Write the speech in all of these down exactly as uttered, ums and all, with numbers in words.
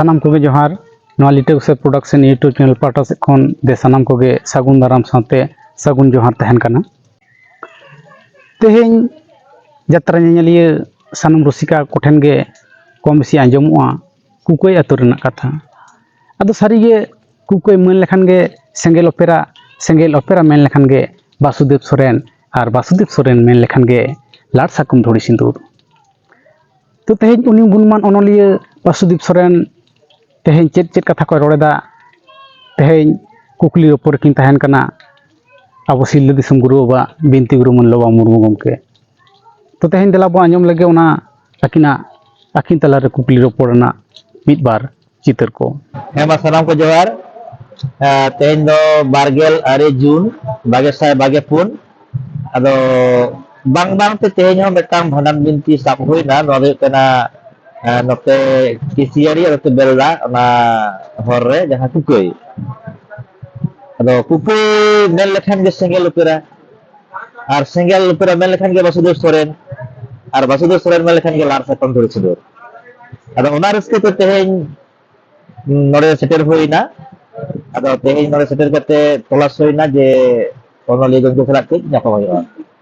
ᱥᱟᱱᱟᱢ ᱠᱚᱜᱮ ᱡᱚᱦᱟᱨ᱾ ᱱᱚᱣᱟ ᱞᱤᱴᱟᱹ ᱜᱚᱥᱟᱭ ᱯᱨᱚᱰᱟᱠᱥᱚᱱ YouTube ᱪᱮᱱᱮᱞ ᱯᱟᱦᱴᱟ ᱥᱮᱫ ᱠᱷᱚᱱ ᱫᱮ ᱥᱟᱱᱟᱢ ᱠᱚᱜᱮ ᱥᱟᱹᱜᱩᱱ ᱫᱟᱨᱟᱢ ᱥᱟᱶᱛᱮ ᱥᱟᱹᱜᱩᱱ ᱡᱚᱦᱟᱨ ᱛᱟᱦᱮᱱ ᱠᱟᱱᱟ᱾ ᱛᱮᱦᱮᱧ ᱡᱟᱛᱨᱟ ᱧᱮᱧᱮᱞᱤᱭᱟᱹ ᱥᱟᱱᱟᱢ ᱨᱩᱥᱤᱠᱟ ᱠᱚᱴᱷᱮᱱ ᱜᱮ ᱠᱚᱢ ᱵᱮᱥᱤ ᱟᱸᱡᱚᱢᱚᱜᱼᱟ ᱠᱩᱠᱟᱹᱭ ᱟᱹᱛᱩ ᱨᱮᱱᱟᱜ ᱠᱟᱛᱷᱟ᱾ ᱟᱫᱚ ᱥᱟᱹᱨᱤᱜᱮ ᱠᱩᱠᱟᱹᱭ ᱢᱮᱱ ᱞᱮᱠᱷᱟᱱ ᱜᱮ ᱥᱮᱸᱜᱮᱞ ᱚᱯᱮᱨᱟ, ᱥᱮᱸᱜᱮᱞ ᱚᱯᱮᱨᱟ ᱢᱮᱱ ᱞᱮᱠᱷᱟᱱ ᱜᱮ ᱵᱟᱥᱩᱫᱮᱵ ᱥᱚᱨᱮᱱ, ᱟᱨ ᱵᱟᱥᱩᱫᱮᱵ ᱥᱚᱨᱮᱱ ᱢᱮᱱ ᱞᱮᱠᱷᱟᱱ ᱜᱮ ᱞᱟᱲ ᱥᱟᱠᱚᱢ ᱫᱷᱩᱲᱤ ᱥᱤᱸᱫᱩᱨ᱾ ᱛᱚ ᱛᱮᱦᱮᱧ ᱩᱱᱤ ᱜᱩᱱᱢᱟᱱ ᱚᱱᱚᱞᱤᱭᱟᱹ ᱵᱟᱥᱩᱫᱮᱵ ᱥᱚᱨᱮᱱ ᱛᱮᱦᱮᱧ ᱪᱮᱫ ᱪᱮᱫ ᱠᱟᱛᱷᱟ ᱠᱚᱭ ᱨᱚᱲ ᱮᱫᱟ, ᱛᱮᱦᱮᱧ ᱠᱩᱠᱞᱤ ᱨᱚᱯᱚᱲ ᱨᱮᱠᱤᱱ ᱛᱟᱦᱮᱱ ᱠᱟᱱᱟ ᱟᱵᱚ ᱥᱤᱞᱫᱟᱹ ᱫᱤᱥᱚᱢ ᱜᱩᱨᱩ ᱵᱟᱵᱟ ᱵᱤᱱᱛᱤ ᱜᱩᱨᱩ ᱢᱟᱹᱱ ᱞᱚᱵᱟ ᱢᱩᱨᱢᱩ ᱜᱚᱢᱠᱮ᱾ ᱛᱚ ᱛᱮᱦᱮᱧ ᱫᱮᱞᱟ ᱵᱚ ᱟᱸᱡᱚᱢ ᱞᱮᱜᱮ ᱚᱱᱟ ᱟᱹᱠᱤᱱᱟᱜ, ᱟᱹᱠᱤᱱ ᱛᱟᱞᱟᱨᱮ ᱠᱩᱠᱞᱤ ᱨᱚᱯᱚᱲ ᱨᱮᱱᱟᱜ ᱢᱤᱫ ᱵᱟᱨ ᱪᱤᱛᱟᱹᱨ ᱠᱚ᱾ ᱦᱮᱸ, ᱢᱟ ᱥᱟᱱᱟᱢ ᱠᱚ ᱡᱚᱦᱟᱨ᱾ ᱮ, ᱛᱮᱦᱮᱧ ᱫᱚ ᱵᱟᱨᱜᱮᱞ ᱟᱨᱮ ᱡᱩᱱ, ᱵᱟᱜᱮ ᱥᱟᱭ ᱵᱟᱜᱮ ᱯᱩᱱ᱾ ᱟᱫᱚ ᱵᱟᱝ ᱵᱟᱝ ᱛᱮ ᱛᱮᱦᱮᱧ ᱦᱚᱸ ᱢᱤᱫᱴᱟᱝ ᱵᱷᱟᱸᱰᱟᱱ ᱵᱤᱱᱛᱤ ᱥᱟᱵ ᱦᱩᱭᱱᱟ᱾ ᱱᱚᱣᱟ ᱫᱚ ᱦᱩᱭᱩᱜ ᱠᱟᱱᱟ, ᱮ, ᱱᱚᱛᱮ ᱠᱤᱥᱤᱭᱟᱹᱲᱤ ᱟᱨ ᱱᱚᱛᱮ ᱵᱮᱞᱫᱟ, ᱚᱱᱟ ᱦᱚᱨ ᱨᱮ ᱡᱟᱦᱟᱸ ᱠᱩᱠᱟᱹᱭ᱾ ᱟᱫᱚ ᱠᱩᱠᱟᱹᱭ ᱢᱮᱱ ᱞᱮᱠᱷᱟᱱ ᱜᱮ ᱥᱮᱸᱜᱮᱞ ᱩᱯᱮᱨᱟ, ᱟᱨ ᱥᱮᱸᱜᱮᱞ ᱩᱯᱮᱨᱟ ᱢᱮᱱ ᱞᱮᱠᱷᱟᱱ ᱜᱮ ᱵᱟᱥᱩᱫᱮᱵ ᱥᱚᱨᱮᱱ, ᱟᱨ ᱵᱟᱥᱩᱫᱮᱵ ᱥᱚᱨᱮᱱ ᱢᱮᱱ ᱞᱮᱠᱷᱟᱱ ᱜᱮ ᱞᱟᱲ ᱥᱟᱠᱚᱢ ᱫᱷᱩᱲᱤ ᱥᱤᱸᱫᱩᱨ᱾ ᱟᱫᱚ ᱚᱱᱟ ᱨᱟᱹᱥᱠᱟᱹ ᱛᱮ ᱛᱮᱦᱮᱧ ᱱᱚᱰᱮ ᱥᱮᱴᱮᱨ ᱦᱩᱭᱱᱟ᱾ ᱟᱫᱚ ᱛᱮᱦᱮᱧ ᱱᱚᱰᱮ ᱥᱮᱴᱮᱨ ᱠᱟᱛᱮ ᱛᱚᱞᱟᱥ ᱦᱩᱭᱱᱟ ᱡᱮ ᱚᱱᱚᱞᱤᱭᱟᱹ ᱜᱚᱢᱠᱮ ᱥᱟᱞᱟᱜ ᱠᱟᱹᱡ ᱧᱟᱯᱟᱢ ᱦᱩᱭᱩᱜᱼᱟ᱾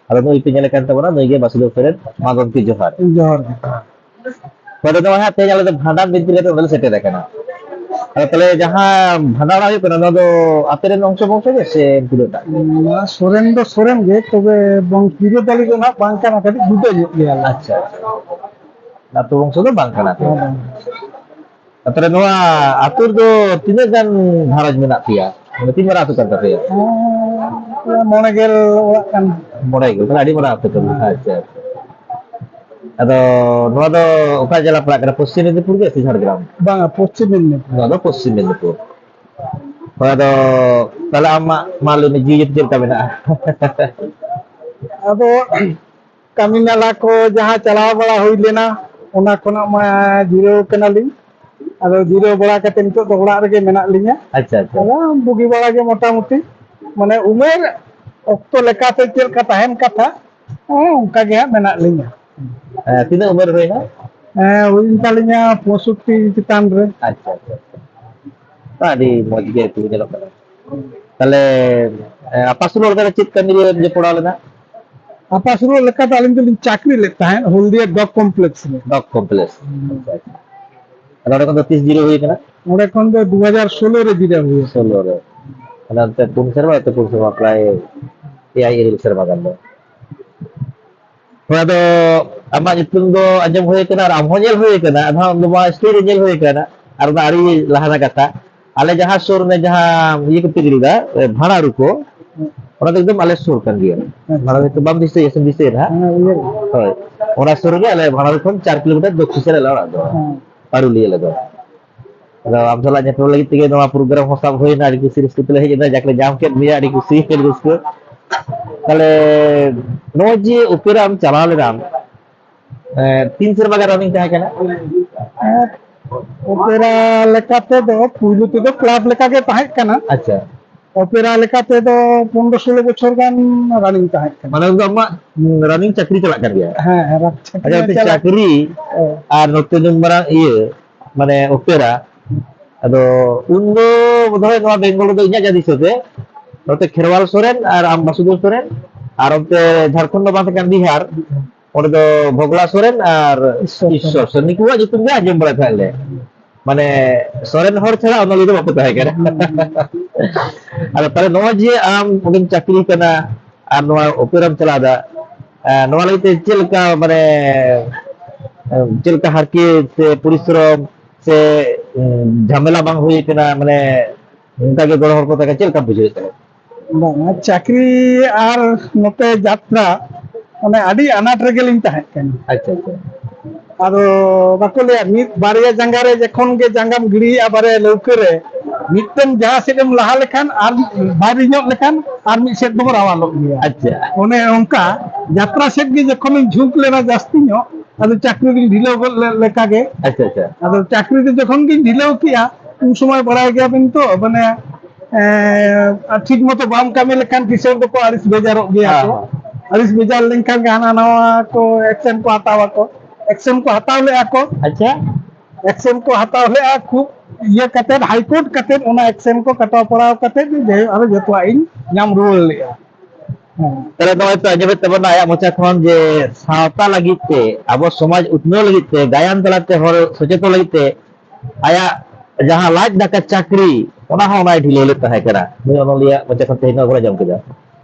ᱟᱫᱚ ᱱᱩᱭ ᱯᱮ ᱧᱮᱞᱮ ᱠᱟᱱ ᱛᱟᱵᱚᱱᱟ, ᱱᱩᱭ ᱜᱮ ᱵᱟᱥᱩᱫᱮᱵ ᱥᱚᱨᱮᱱ᱾ ᱢᱟ ᱜᱚᱢᱠᱮ ᱡᱚᱦᱟᱨ᱾ ᱡᱚᱦᱟᱨ ᱜᱮ᱾ ᱦᱳᱭ, ᱱᱚᱣᱟ ᱦᱟᱸᱜ ᱛᱮᱦᱮᱧ ᱟᱞᱮ ᱫᱚ ᱵᱷᱟᱸᱰᱟᱱ ᱵᱤᱱᱛᱤ ᱠᱟᱛᱮ ᱱᱚᱰᱮ ᱞᱮ ᱥᱮᱴᱮᱨ ᱟᱠᱟᱱᱟ᱾ ᱟᱫᱚ ᱛᱟᱦᱞᱮ ᱡᱟᱦᱟᱸ ᱵᱷᱟᱸᱰᱟᱱ ᱦᱩᱭᱩᱜ ᱠᱟᱱᱟ, ᱱᱚᱣᱟ ᱫᱚ ᱟᱯᱮ ᱨᱮᱱ ᱚᱝᱥᱚ ᱵᱚᱝᱥᱚ ᱜᱮ ᱥᱮ ᱯᱩᱨᱟᱹᱴᱟᱜ? ᱱᱚᱣᱟ ᱥᱚᱨᱮᱱ ᱫᱚ ᱥᱚᱨᱮᱱ ᱜᱮ, ᱛᱚᱵᱮ ᱵᱚᱝ ᱠᱤᱨᱟᱹ ᱫᱟᱞᱤ ᱫᱚ ᱱᱟᱦᱟᱜ ᱵᱟᱝ ᱠᱟᱱᱟ, ᱠᱟᱹᱴᱤᱡ ᱡᱩᱫᱟᱹ ᱧᱚᱜ ᱜᱮᱭᱟ ᱞᱮ᱾ ᱟᱪᱪᱷᱟ, ᱟᱪᱪᱷᱟ᱾ ᱟᱹᱛᱩ ᱵᱚᱝᱥᱚ ᱫᱚ ᱵᱟᱝ ᱠᱟᱱᱟ ᱯᱮ᱾ ᱦᱮᱸ, ᱵᱟᱝ᱾ ᱛᱟᱦᱞᱮ ᱱᱚᱣᱟ ᱟᱹᱛᱩ ᱨᱮᱫᱚ ᱛᱤᱱᱟᱹᱜ ᱜᱟᱱ ᱜᱷᱟᱨᱚᱸᱡᱽ ᱢᱮᱱᱟᱜ ᱯᱮᱭᱟ? ᱢᱟᱱᱮ ᱛᱤᱱ ᱢᱟᱨᱟᱝ ᱟᱹᱛᱩ ᱠᱟᱱ ᱛᱟᱯᱮᱭᱟ? ᱦᱮᱸ, ᱢᱚᱬᱮ ᱜᱮᱞ ᱚᱲᱟᱜ ᱠᱟᱱ᱾ ᱢᱚᱬᱮ ᱜᱮᱞ, ᱛᱟᱦᱞᱮ ᱟᱹᱰᱤ ᱢᱟᱨᱟᱝ ᱟᱹᱛᱩ ᱠᱟᱱᱟ᱾ ᱟᱪᱪᱷᱟ, ᱟᱪᱪᱷᱟ᱾ ᱟᱫᱚ ᱱᱚᱣᱟ ᱫᱚ ᱚᱠᱟ ᱡᱮᱞᱟ ᱯᱟᱲᱟᱜ ᱠᱟᱱᱟ? ᱯᱚᱥᱪᱤᱢ ᱢᱮᱫᱽᱱᱤᱯᱩᱨ ᱜᱮ ᱥᱮ ᱡᱷᱟᱲᱜᱨᱟᱢ? ᱵᱟᱝᱟ, ᱯᱚᱥᱪᱤᱢ ᱢᱮᱫᱽᱱᱤᱯᱩᱨ᱾ ᱱᱚᱣᱟ ᱫᱚ ᱯᱚᱥᱪᱤᱢ ᱢᱮᱫᱽᱱᱤᱯᱩᱨ᱾ ᱦᱳᱭ, ᱟᱫᱚ ᱛᱟᱦᱞᱮ ᱟᱢᱟᱜ ᱢᱟ ᱞᱟᱹᱭ ᱢᱮ, ᱡᱤᱣᱤ ᱡᱟᱹᱛᱤ ᱪᱮᱫ ᱞᱮᱠᱟ ᱢᱮᱱᱟᱜᱼᱟ? ᱟᱫᱚ ᱠᱟᱹᱢᱤ ᱱᱟᱞᱟ ᱠᱚ ᱡᱟᱦᱟᱸ ᱪᱟᱞᱟᱣ ᱵᱟᱲᱟ ᱦᱩᱭ ᱞᱮᱱᱟ, ᱚᱱᱟ ᱠᱷᱚᱱᱟᱜ ᱢᱟ ᱡᱤᱨᱟᱹᱣ ᱠᱟᱱᱟᱞᱤᱧ᱾ ᱟᱫᱚ ᱡᱤᱨᱟᱹᱣ ᱵᱟᱲᱟ ᱠᱟᱛᱮ ᱱᱤᱛᱚᱜ ᱫᱚ ᱚᱲᱟᱜ ᱨᱮᱜᱮ ᱢᱮᱱᱟᱜ ᱞᱤᱧᱟ᱾ ᱟᱪᱪᱷᱟ, ᱟᱪᱪᱷᱟ᱾ ᱟᱫᱚ ᱵᱩᱜᱤ ᱵᱟᱲᱟ ᱜᱮ ᱢᱚᱴᱟᱢᱩᱴᱤ, ᱢᱟᱱᱮ ᱩᱢᱮᱨ ᱚᱠᱛᱚ ᱞᱮᱠᱟᱛᱮ ᱪᱮᱫ ᱞᱮᱠᱟ ᱛᱟᱦᱮᱱ ᱠᱟᱛᱷᱟ, ᱦᱮᱸ, ᱚᱱᱠᱟ ᱜᱮ ᱦᱟᱸᱜ ᱢᱮᱱᱟᱜ ᱞᱤᱧᱟ᱾ ᱦᱮᱸ, ᱛᱤᱱᱟᱹᱜ ᱩᱢᱮᱨ ᱦᱩᱭᱱᱟ? ᱦᱮᱸ, ᱦᱩᱭᱮᱱ ᱛᱟᱹᱞᱤᱧᱟ ᱯᱚᱸᱭᱥᱚᱴᱴᱤ ᱪᱮᱛᱟᱱ ᱨᱮ᱾ ᱟᱪᱪᱷᱟ, ᱟᱪᱪᱷᱟ, ᱟᱪᱪᱷᱟ᱾ ᱟᱹᱰᱤ ᱢᱚᱡᱽ ᱜᱮ ᱛᱚᱵᱮ ᱧᱮᱞᱚᱜ ᱠᱟᱱᱟ᱾ ᱛᱟᱦᱞᱮ, ᱮ, ᱟᱯᱟᱥᱩᱞᱚᱜ ᱨᱮ ᱪᱮᱫ ᱠᱟᱹᱢᱤ ᱨᱮ ᱡᱚᱯᱲᱟᱣ ᱞᱮᱱᱟ? ᱟᱯᱟᱥᱩᱞᱚᱜ ᱞᱮᱠᱟ ᱫᱚ ᱟᱹᱞᱤᱧ ᱫᱚᱞᱤᱧ ᱪᱟᱹᱠᱨᱤ ᱞᱮᱫ ᱛᱟᱦᱮᱸᱫ ᱦᱚᱞᱫᱤᱭᱟ ᱰᱚᱜᱽ ᱠᱚᱢᱯᱞᱮᱠᱥ ᱨᱮ᱾ ᱰᱚᱜᱽ ᱠᱚᱢᱯᱞᱮᱠᱥ᱾ ᱦᱩᱸ᱾ ᱟᱪᱪᱷᱟ, ᱟᱪᱪᱷᱟ᱾ ᱟᱫᱚ ᱚᱸᱰᱮ ᱠᱷᱚᱱ ᱫᱚ ᱛᱤᱥ ᱡᱤᱨᱟᱹᱣ ᱦᱩᱭ ᱠᱟᱱᱟ? ᱚᱸᱰᱮ ᱠᱷᱚᱱ ᱫᱚ ᱫᱩ ᱦᱟᱡᱟᱨ ᱥᱳᱞᱳ ᱨᱮ ᱡᱤᱨᱟᱹᱣ ᱦᱩᱭ ᱟᱠᱟᱱᱟ᱾ ᱥᱳᱞᱳ ᱨᱮ᱾ ᱢᱟᱱᱮ ᱚᱱᱛᱮ ᱯᱩᱱ ᱥᱮᱨᱢᱟ, ᱚᱱᱛᱮ ᱯᱩᱱ ᱥᱮᱨᱢᱟ, ᱯᱨᱟᱭ ᱮᱭᱟᱭ ᱤᱨᱟᱹᱞ ᱥᱮᱨᱢᱟ ᱜᱟᱱ ᱫᱚ᱾ ᱦᱳᱭ, ᱟᱫᱚ ᱟᱢᱟᱜ ᱧᱩᱛᱩᱢ ᱫᱚ ᱟᱸᱡᱚᱢ ᱦᱩᱭ ᱟᱠᱟᱱᱟ ᱟᱨ ᱟᱢ ᱦᱚᱸ ᱧᱮᱞ ᱦᱩᱭ ᱟᱠᱟᱱᱟ, ᱟᱫᱚ ᱟᱢ ᱫᱚ ᱱᱚᱣᱟ ᱥᱴᱮᱡ ᱨᱮ ᱧᱮᱞ ᱦᱩᱭ ᱟᱠᱟᱱᱟ, ᱟᱨ ᱚᱱᱟ ᱟᱹᱰᱤ ᱞᱟᱦᱟ ᱨᱮᱱᱟᱜ ᱠᱟᱛᱷᱟ᱾ ᱟᱞᱮ ᱡᱟᱦᱟᱸ ᱥᱩᱨ ᱨᱮ ᱡᱟᱦᱟᱸ ᱤᱭᱟᱹ ᱠᱚ ᱯᱤᱡᱽᱲᱤ ᱫᱟ, ᱮ, ᱵᱷᱟᱲᱟᱨᱩ ᱠᱚ, ᱚᱱᱟ ᱫᱚ ᱮᱠᱫᱚᱢ ᱟᱞᱮ ᱥᱩᱨ ᱠᱟᱱ ᱜᱮᱭᱟ᱾ ᱟᱪᱪᱷᱟ᱾ ᱵᱷᱟᱲᱟᱨᱩ ᱛᱚ ᱵᱟᱢ ᱫᱤᱥᱟᱹᱭᱟ ᱥᱮ ᱫᱤᱥᱟᱹᱭᱟ ᱱᱟᱦᱟᱜ? ᱦᱮᱸ, ᱩᱭᱦᱟᱹᱨ᱾ ᱦᱳᱭ, ᱚᱱᱟ ᱥᱩᱨ ᱨᱮᱜᱮ ᱟᱞᱮ ᱵᱷᱟᱲᱟᱨᱩ ᱠᱷᱚᱱ ᱪᱟᱨ ᱠᱤᱞᱳᱢᱤᱴᱟᱨ ᱫᱚᱠᱠᱷᱤᱱ ᱥᱮᱫ ᱨᱮ ᱟᱞᱮ ᱚᱲᱟᱜ ᱫᱚ᱾ ᱦᱮᱸ᱾ ᱯᱟᱨᱩᱞᱤᱭᱟᱹ ᱟᱞᱮ ᱫᱚ᱾ ᱟᱫᱚ ᱟᱢ ᱥᱟᱞᱟᱜ ᱧᱟᱯᱟᱢ ᱞᱟᱹᱜᱤᱫ ᱛᱮᱜᱮ ᱱᱚᱣᱟ ᱯᱨᱳᱜᱨᱟᱢ ᱦᱚᱸ ᱥᱟᱵ ᱦᱩᱭᱱᱟ, ᱟᱹᱰᱤ ᱠᱩᱥᱤ ᱨᱟᱹᱥᱠᱟᱹ ᱛᱮᱞᱮ ᱦᱮᱡ ᱮᱱᱟ, ᱡᱟᱠ ᱞᱮ ᱧᱟᱢ ᱠᱮᱫ ᱢᱮᱭᱟ, ᱟᱹᱰᱤ ᱠᱩᱥᱤ, ᱟᱹᱰᱤ ᱨᱟᱹᱥᱠᱟᱹ᱾ ᱛᱟᱦᱞᱮ ᱱᱚᱜᱼᱚᱭ ᱡᱮ ᱚᱯᱮᱨᱟᱢ ᱪᱟᱞᱟᱣ ᱞᱮᱱᱟᱢ, ᱮ, ᱛᱤᱱ ᱥᱮᱨᱢᱟ ᱜᱟᱱ ᱨᱟᱱᱤᱝ ᱛᱟᱦᱮᱸ ᱠᱟᱱᱟ? ᱟᱨ ᱚᱯᱮᱨᱟ ᱞᱮᱠᱟ ᱛᱮᱫᱚ ᱯᱩᱭᱞᱩ ᱛᱮᱫᱚ ᱠᱞᱟᱵᱽ ᱞᱮᱠᱟ ᱜᱮ ᱛᱟᱦᱮᱸ ᱠᱟᱱᱟ᱾ ᱟᱪᱪᱷᱟ᱾ ᱚᱯᱮᱨᱟ ᱞᱮᱠᱟ ᱛᱮᱫᱚ ᱯᱚᱱᱨᱚ ᱥᱳᱞᱳ ᱵᱚᱪᱷᱚᱨ ᱜᱟᱱ ᱨᱟᱱᱤᱝ ᱛᱟᱦᱮᱸ ᱠᱟᱱᱟ᱾ ᱢᱟᱱᱮ ᱩᱱᱫᱚ ᱟᱢᱟᱜ, ᱩᱸ, ᱨᱟᱱᱤᱝ ᱪᱟᱹᱠᱨᱤ ᱪᱟᱞᱟᱜ ᱠᱟᱱ ᱜᱮᱭᱟ? ᱦᱮᱸ, ᱦᱮᱸ, ᱪᱟᱹᱠᱨᱤ ᱟᱪᱪᱷᱟ, ᱚᱱᱛᱮ ᱪᱟᱞᱟᱜ᱾ ᱪᱟᱹᱠᱨᱤ ᱦᱮᱸ᱾ ᱟᱨ ᱱᱚᱛᱮ ᱫᱚ ᱢᱟᱨᱟᱝ ᱤᱭᱟᱹ, ᱢᱟᱱᱮ ᱚᱯᱮᱨᱟ᱾ ᱟᱫᱚ ᱩᱱᱫᱚ ᱵᱳᱫᱷᱚᱭ ᱱᱚᱣᱟ ᱵᱮᱝᱜᱚᱞ ᱨᱮᱫᱚ ᱤᱧᱟᱹᱜ ᱡᱟ ᱫᱤᱥᱟᱹ ᱛᱮ, ᱱᱚᱛᱮ ᱠᱷᱮᱨᱣᱟᱞ ᱥᱚᱨᱮᱱ ᱟᱨ ᱟᱢ ᱵᱟᱥᱩᱫᱮᱵ ᱥᱚᱨᱮᱱ, ᱟᱨ ᱚᱱᱛᱮ ᱡᱷᱟᱲᱠᱷᱚᱸᱰ ᱫᱚ ᱵᱟᱝ ᱛᱟᱦᱮᱸ ᱠᱟᱱ, ᱵᱤᱦᱟᱨ, ᱚᱸᱰᱮ ᱫᱚ ᱵᱷᱚᱜᱽᱞᱟ ᱥᱚᱨᱮᱱ ᱟᱨ ᱤᱥᱥᱚᱨ ᱥᱚᱨᱮᱱ᱾ ᱤᱥᱥᱚᱨ ᱥᱚᱨᱮᱱ, ᱱᱩᱠᱩᱣᱟᱜ ᱧᱩᱛᱩᱢ ᱜᱮ ᱟᱸᱡᱚᱢ ᱵᱟᱲᱟᱭ ᱛᱟᱦᱮᱸᱫ ᱞᱮ᱾ ᱢᱟᱱᱮ ᱥᱚᱨᱮᱱ ᱦᱚᱲ ᱪᱷᱟᱲᱟ ᱚᱱᱚᱞᱤᱭᱟᱹ ᱫᱚ ᱵᱟᱠᱚ ᱛᱟᱦᱮᱸ ᱠᱟᱱᱟ᱾ ᱦᱩᱸ᱾ ᱟᱫᱚ ᱛᱟᱦᱞᱮ ᱱᱚᱜᱼᱚᱭ ᱡᱮ ᱟᱢ ᱚᱸᱰᱮᱢ ᱪᱟᱹᱠᱨᱤ ᱠᱟᱱᱟ ᱟᱨ ᱱᱚᱣᱟ ᱚᱯᱮᱨᱟᱢ ᱪᱟᱞᱟᱣ ᱮᱫᱟ, ᱮ, ᱱᱚᱣᱟ ᱞᱟᱹᱜᱤᱫ ᱛᱮ ᱪᱮᱫ ᱞᱮᱠᱟ, ᱢᱟᱱᱮ, ᱮ, ᱪᱮᱫ ᱞᱮᱠᱟ ᱦᱟᱨᱠᱮᱛ ᱥᱮ ᱯᱚᱨᱤᱥᱨᱚᱢ ᱥᱮ, ᱩᱸ, ᱡᱷᱟᱢᱮᱞᱟ ᱵᱟᱝ ᱦᱩᱭ ᱠᱟᱱᱟ, ᱢᱟᱱᱮ ᱚᱱᱠᱟ ᱜᱮ ᱜᱚᱲᱚ ᱦᱚᱲ ᱠᱚ ᱛᱟᱦᱮᱸ ᱠᱟᱱᱟ, ᱪᱮᱫ ᱞᱮᱠᱟᱢ ᱵᱩᱡᱷᱟᱹᱣᱮᱫ ᱛᱟᱦᱮᱸᱫ? ᱵᱟᱝᱟ, ᱪᱟᱹᱠᱨᱤ ᱟᱨ ᱱᱚᱛᱮ ᱡᱟᱛᱨᱟ, ᱢᱟᱱᱮ ᱟᱹᱰᱤ ᱟᱱᱟᱴ ᱨᱮᱜᱮᱞᱤᱧ ᱛᱟᱦᱮᱸ ᱠᱟᱱᱟ᱾ ᱟᱪᱪᱷᱟ, ᱟᱪᱪᱷᱟ᱾ ᱟᱫᱚ ᱵᱟᱠᱚ ᱞᱟᱹᱭᱟ, ᱢᱤᱫ ᱵᱟᱨᱭᱟ ᱡᱟᱸᱜᱟ ᱨᱮ ᱡᱚᱠᱷᱚᱱ ᱜᱮ ᱡᱟᱸᱜᱟᱢ ᱜᱤᱲᱤᱭᱮᱜᱼᱟ ᱵᱟᱨᱭᱟ ᱞᱟᱹᱣᱠᱟᱹ ᱨᱮ, ᱢᱤᱫᱴᱮᱱ ᱡᱟᱦᱟᱸ ᱥᱮᱫ ᱮᱢ ᱞᱟᱦᱟ ᱞᱮᱠᱷᱟᱱ ᱟᱨ ᱵᱟᱭᱨᱮ ᱧᱚᱜ ᱞᱮᱠᱷᱟᱱ ᱟᱨ ᱢᱤᱫ ᱥᱮᱫ ᱫᱚᱵᱚ ᱨᱟᱣᱟᱞᱚᱜ ᱜᱮᱭᱟ᱾ ᱟᱪᱪᱷᱟ᱾ ᱚᱱᱮ ᱚᱱᱠᱟ ᱡᱟᱛᱨᱟ ᱥᱮᱫ ᱜᱮ ᱡᱚᱠᱷᱚᱱᱤᱧ ᱡᱷᱩᱸᱠ ᱞᱮᱱᱟ ᱡᱟᱹᱥᱛᱤ ᱧᱚᱜ, ᱟᱫᱚ ᱪᱟᱹᱠᱨᱤ ᱨᱤᱧ ᱰᱷᱤᱞᱟᱹᱣ ᱜᱚᱫ ᱞᱮ-, ᱞᱮᱠᱟ ᱜᱮ᱾ ᱟᱪᱪᱷᱟ, ᱟᱪᱪᱷᱟ᱾ ᱟᱫᱚ ᱪᱟᱹᱠᱨᱤ ᱫᱚ ᱡᱚᱠᱷᱚᱱ ᱜᱤᱧ ᱰᱷᱤᱞᱟᱹᱣ ᱠᱮᱜᱼᱟ, ᱩᱱ ᱥᱚᱢᱚᱭ ᱵᱟᱲᱟᱭ ᱜᱮᱭᱟᱵᱤᱱ ᱛᱚ, ᱢᱟᱱᱮ, ᱮᱸ, ᱟᱨ ᱴᱷᱤᱠ ᱢᱚᱛᱚ ᱵᱟᱢ ᱠᱟᱹᱢᱤ ᱞᱮᱠᱷᱟᱱ ᱠᱤᱥᱟᱹᱬ ᱫᱚᱠᱚ ᱟᱹᱲᱤᱥ ᱵᱮᱡᱟᱨᱚᱜ ᱜᱮᱭᱟ ᱠᱚ᱾ ᱦᱮᱸ, ᱦᱮᱸ᱾ ᱟᱹᱲᱤᱥ ᱵᱮᱡᱟᱨ ᱞᱮᱱᱠᱷᱟᱱ ᱜᱮ ᱦᱟᱱᱟ ᱱᱟᱣᱟ ᱠᱚ action ᱠᱚ ᱦᱟᱛᱟᱣᱟ ᱠᱚ᱾ ᱮᱠᱥᱮᱱ ᱠᱚ ᱦᱟᱛᱟᱣ ᱞᱮᱫᱼᱟ ᱠᱚ᱾ ᱟᱪᱪᱷᱟ᱾ ᱮᱠᱥᱮᱱ ᱠᱚ ᱦᱟᱛᱟᱣ ᱞᱮᱫᱼᱟ ᱠᱷᱩᱵ ᱤᱭᱟᱹ ᱠᱟᱛᱮᱫ, ᱦᱟᱭᱠᱳᱨᱴ ᱠᱟᱛᱮᱫ, ᱚᱱᱟ ᱮᱠᱥᱮᱱ ᱠᱚ ᱠᱟᱴᱟᱣ ᱯᱟᱲᱟᱣ ᱠᱟᱛᱮᱫ ᱡᱟᱭᱦᱳᱠ ᱟᱨᱚ ᱡᱚᱛᱚᱣᱟᱜ ᱤᱧ ᱧᱟᱢ ᱨᱩᱣᱟᱹᱲ ᱞᱮᱫᱼᱟ᱾ ᱦᱮᱸ᱾ ᱛᱟᱦᱞᱮ ᱱᱚᱜᱼᱚᱭ ᱛᱚ ᱟᱸᱡᱚᱢᱮᱫ ᱛᱟᱵᱚᱱᱟ ᱟᱭᱟᱜ ᱢᱚᱪᱟ ᱠᱷᱚᱱ ᱡᱮ ᱥᱟᱶᱛᱟ ᱞᱟᱹᱜᱤᱫ ᱛᱮ, ᱟᱵᱚ ᱥᱚᱢᱟᱡᱽ ᱩᱛᱱᱟᱹᱣ ᱞᱟᱹᱜᱤᱫ ᱛᱮ, ᱜᱟᱭᱟᱱ ᱛᱟᱞᱟᱛᱮ ᱦᱚᱲ ᱥᱚᱪᱮᱛᱚᱱ ᱞᱟᱹᱜᱤᱫ ᱛᱮ ᱟᱭᱟᱜ ᱡᱟᱦᱟᱸ ᱞᱟᱡ ᱫᱟᱠᱟ ᱪᱟᱹᱠᱨᱤ, ᱚᱱᱟ ᱦᱚᱸ ᱚᱱᱟᱭ ᱰᱷᱤᱞᱟᱹᱣ ᱞᱮᱫ ᱛᱟᱦᱮᱸ ᱠᱟᱱᱟ᱾ ᱱᱩᱭ ᱚᱱᱚᱞᱤᱭᱟᱹ ᱢᱚᱪᱟ ᱠᱷᱚᱱ ᱛᱮᱦᱮᱧ ᱱᱚᱣᱟ ᱵᱚᱱ ᱟᱸᱡᱚᱢ ᱠᱮᱫᱟ᱾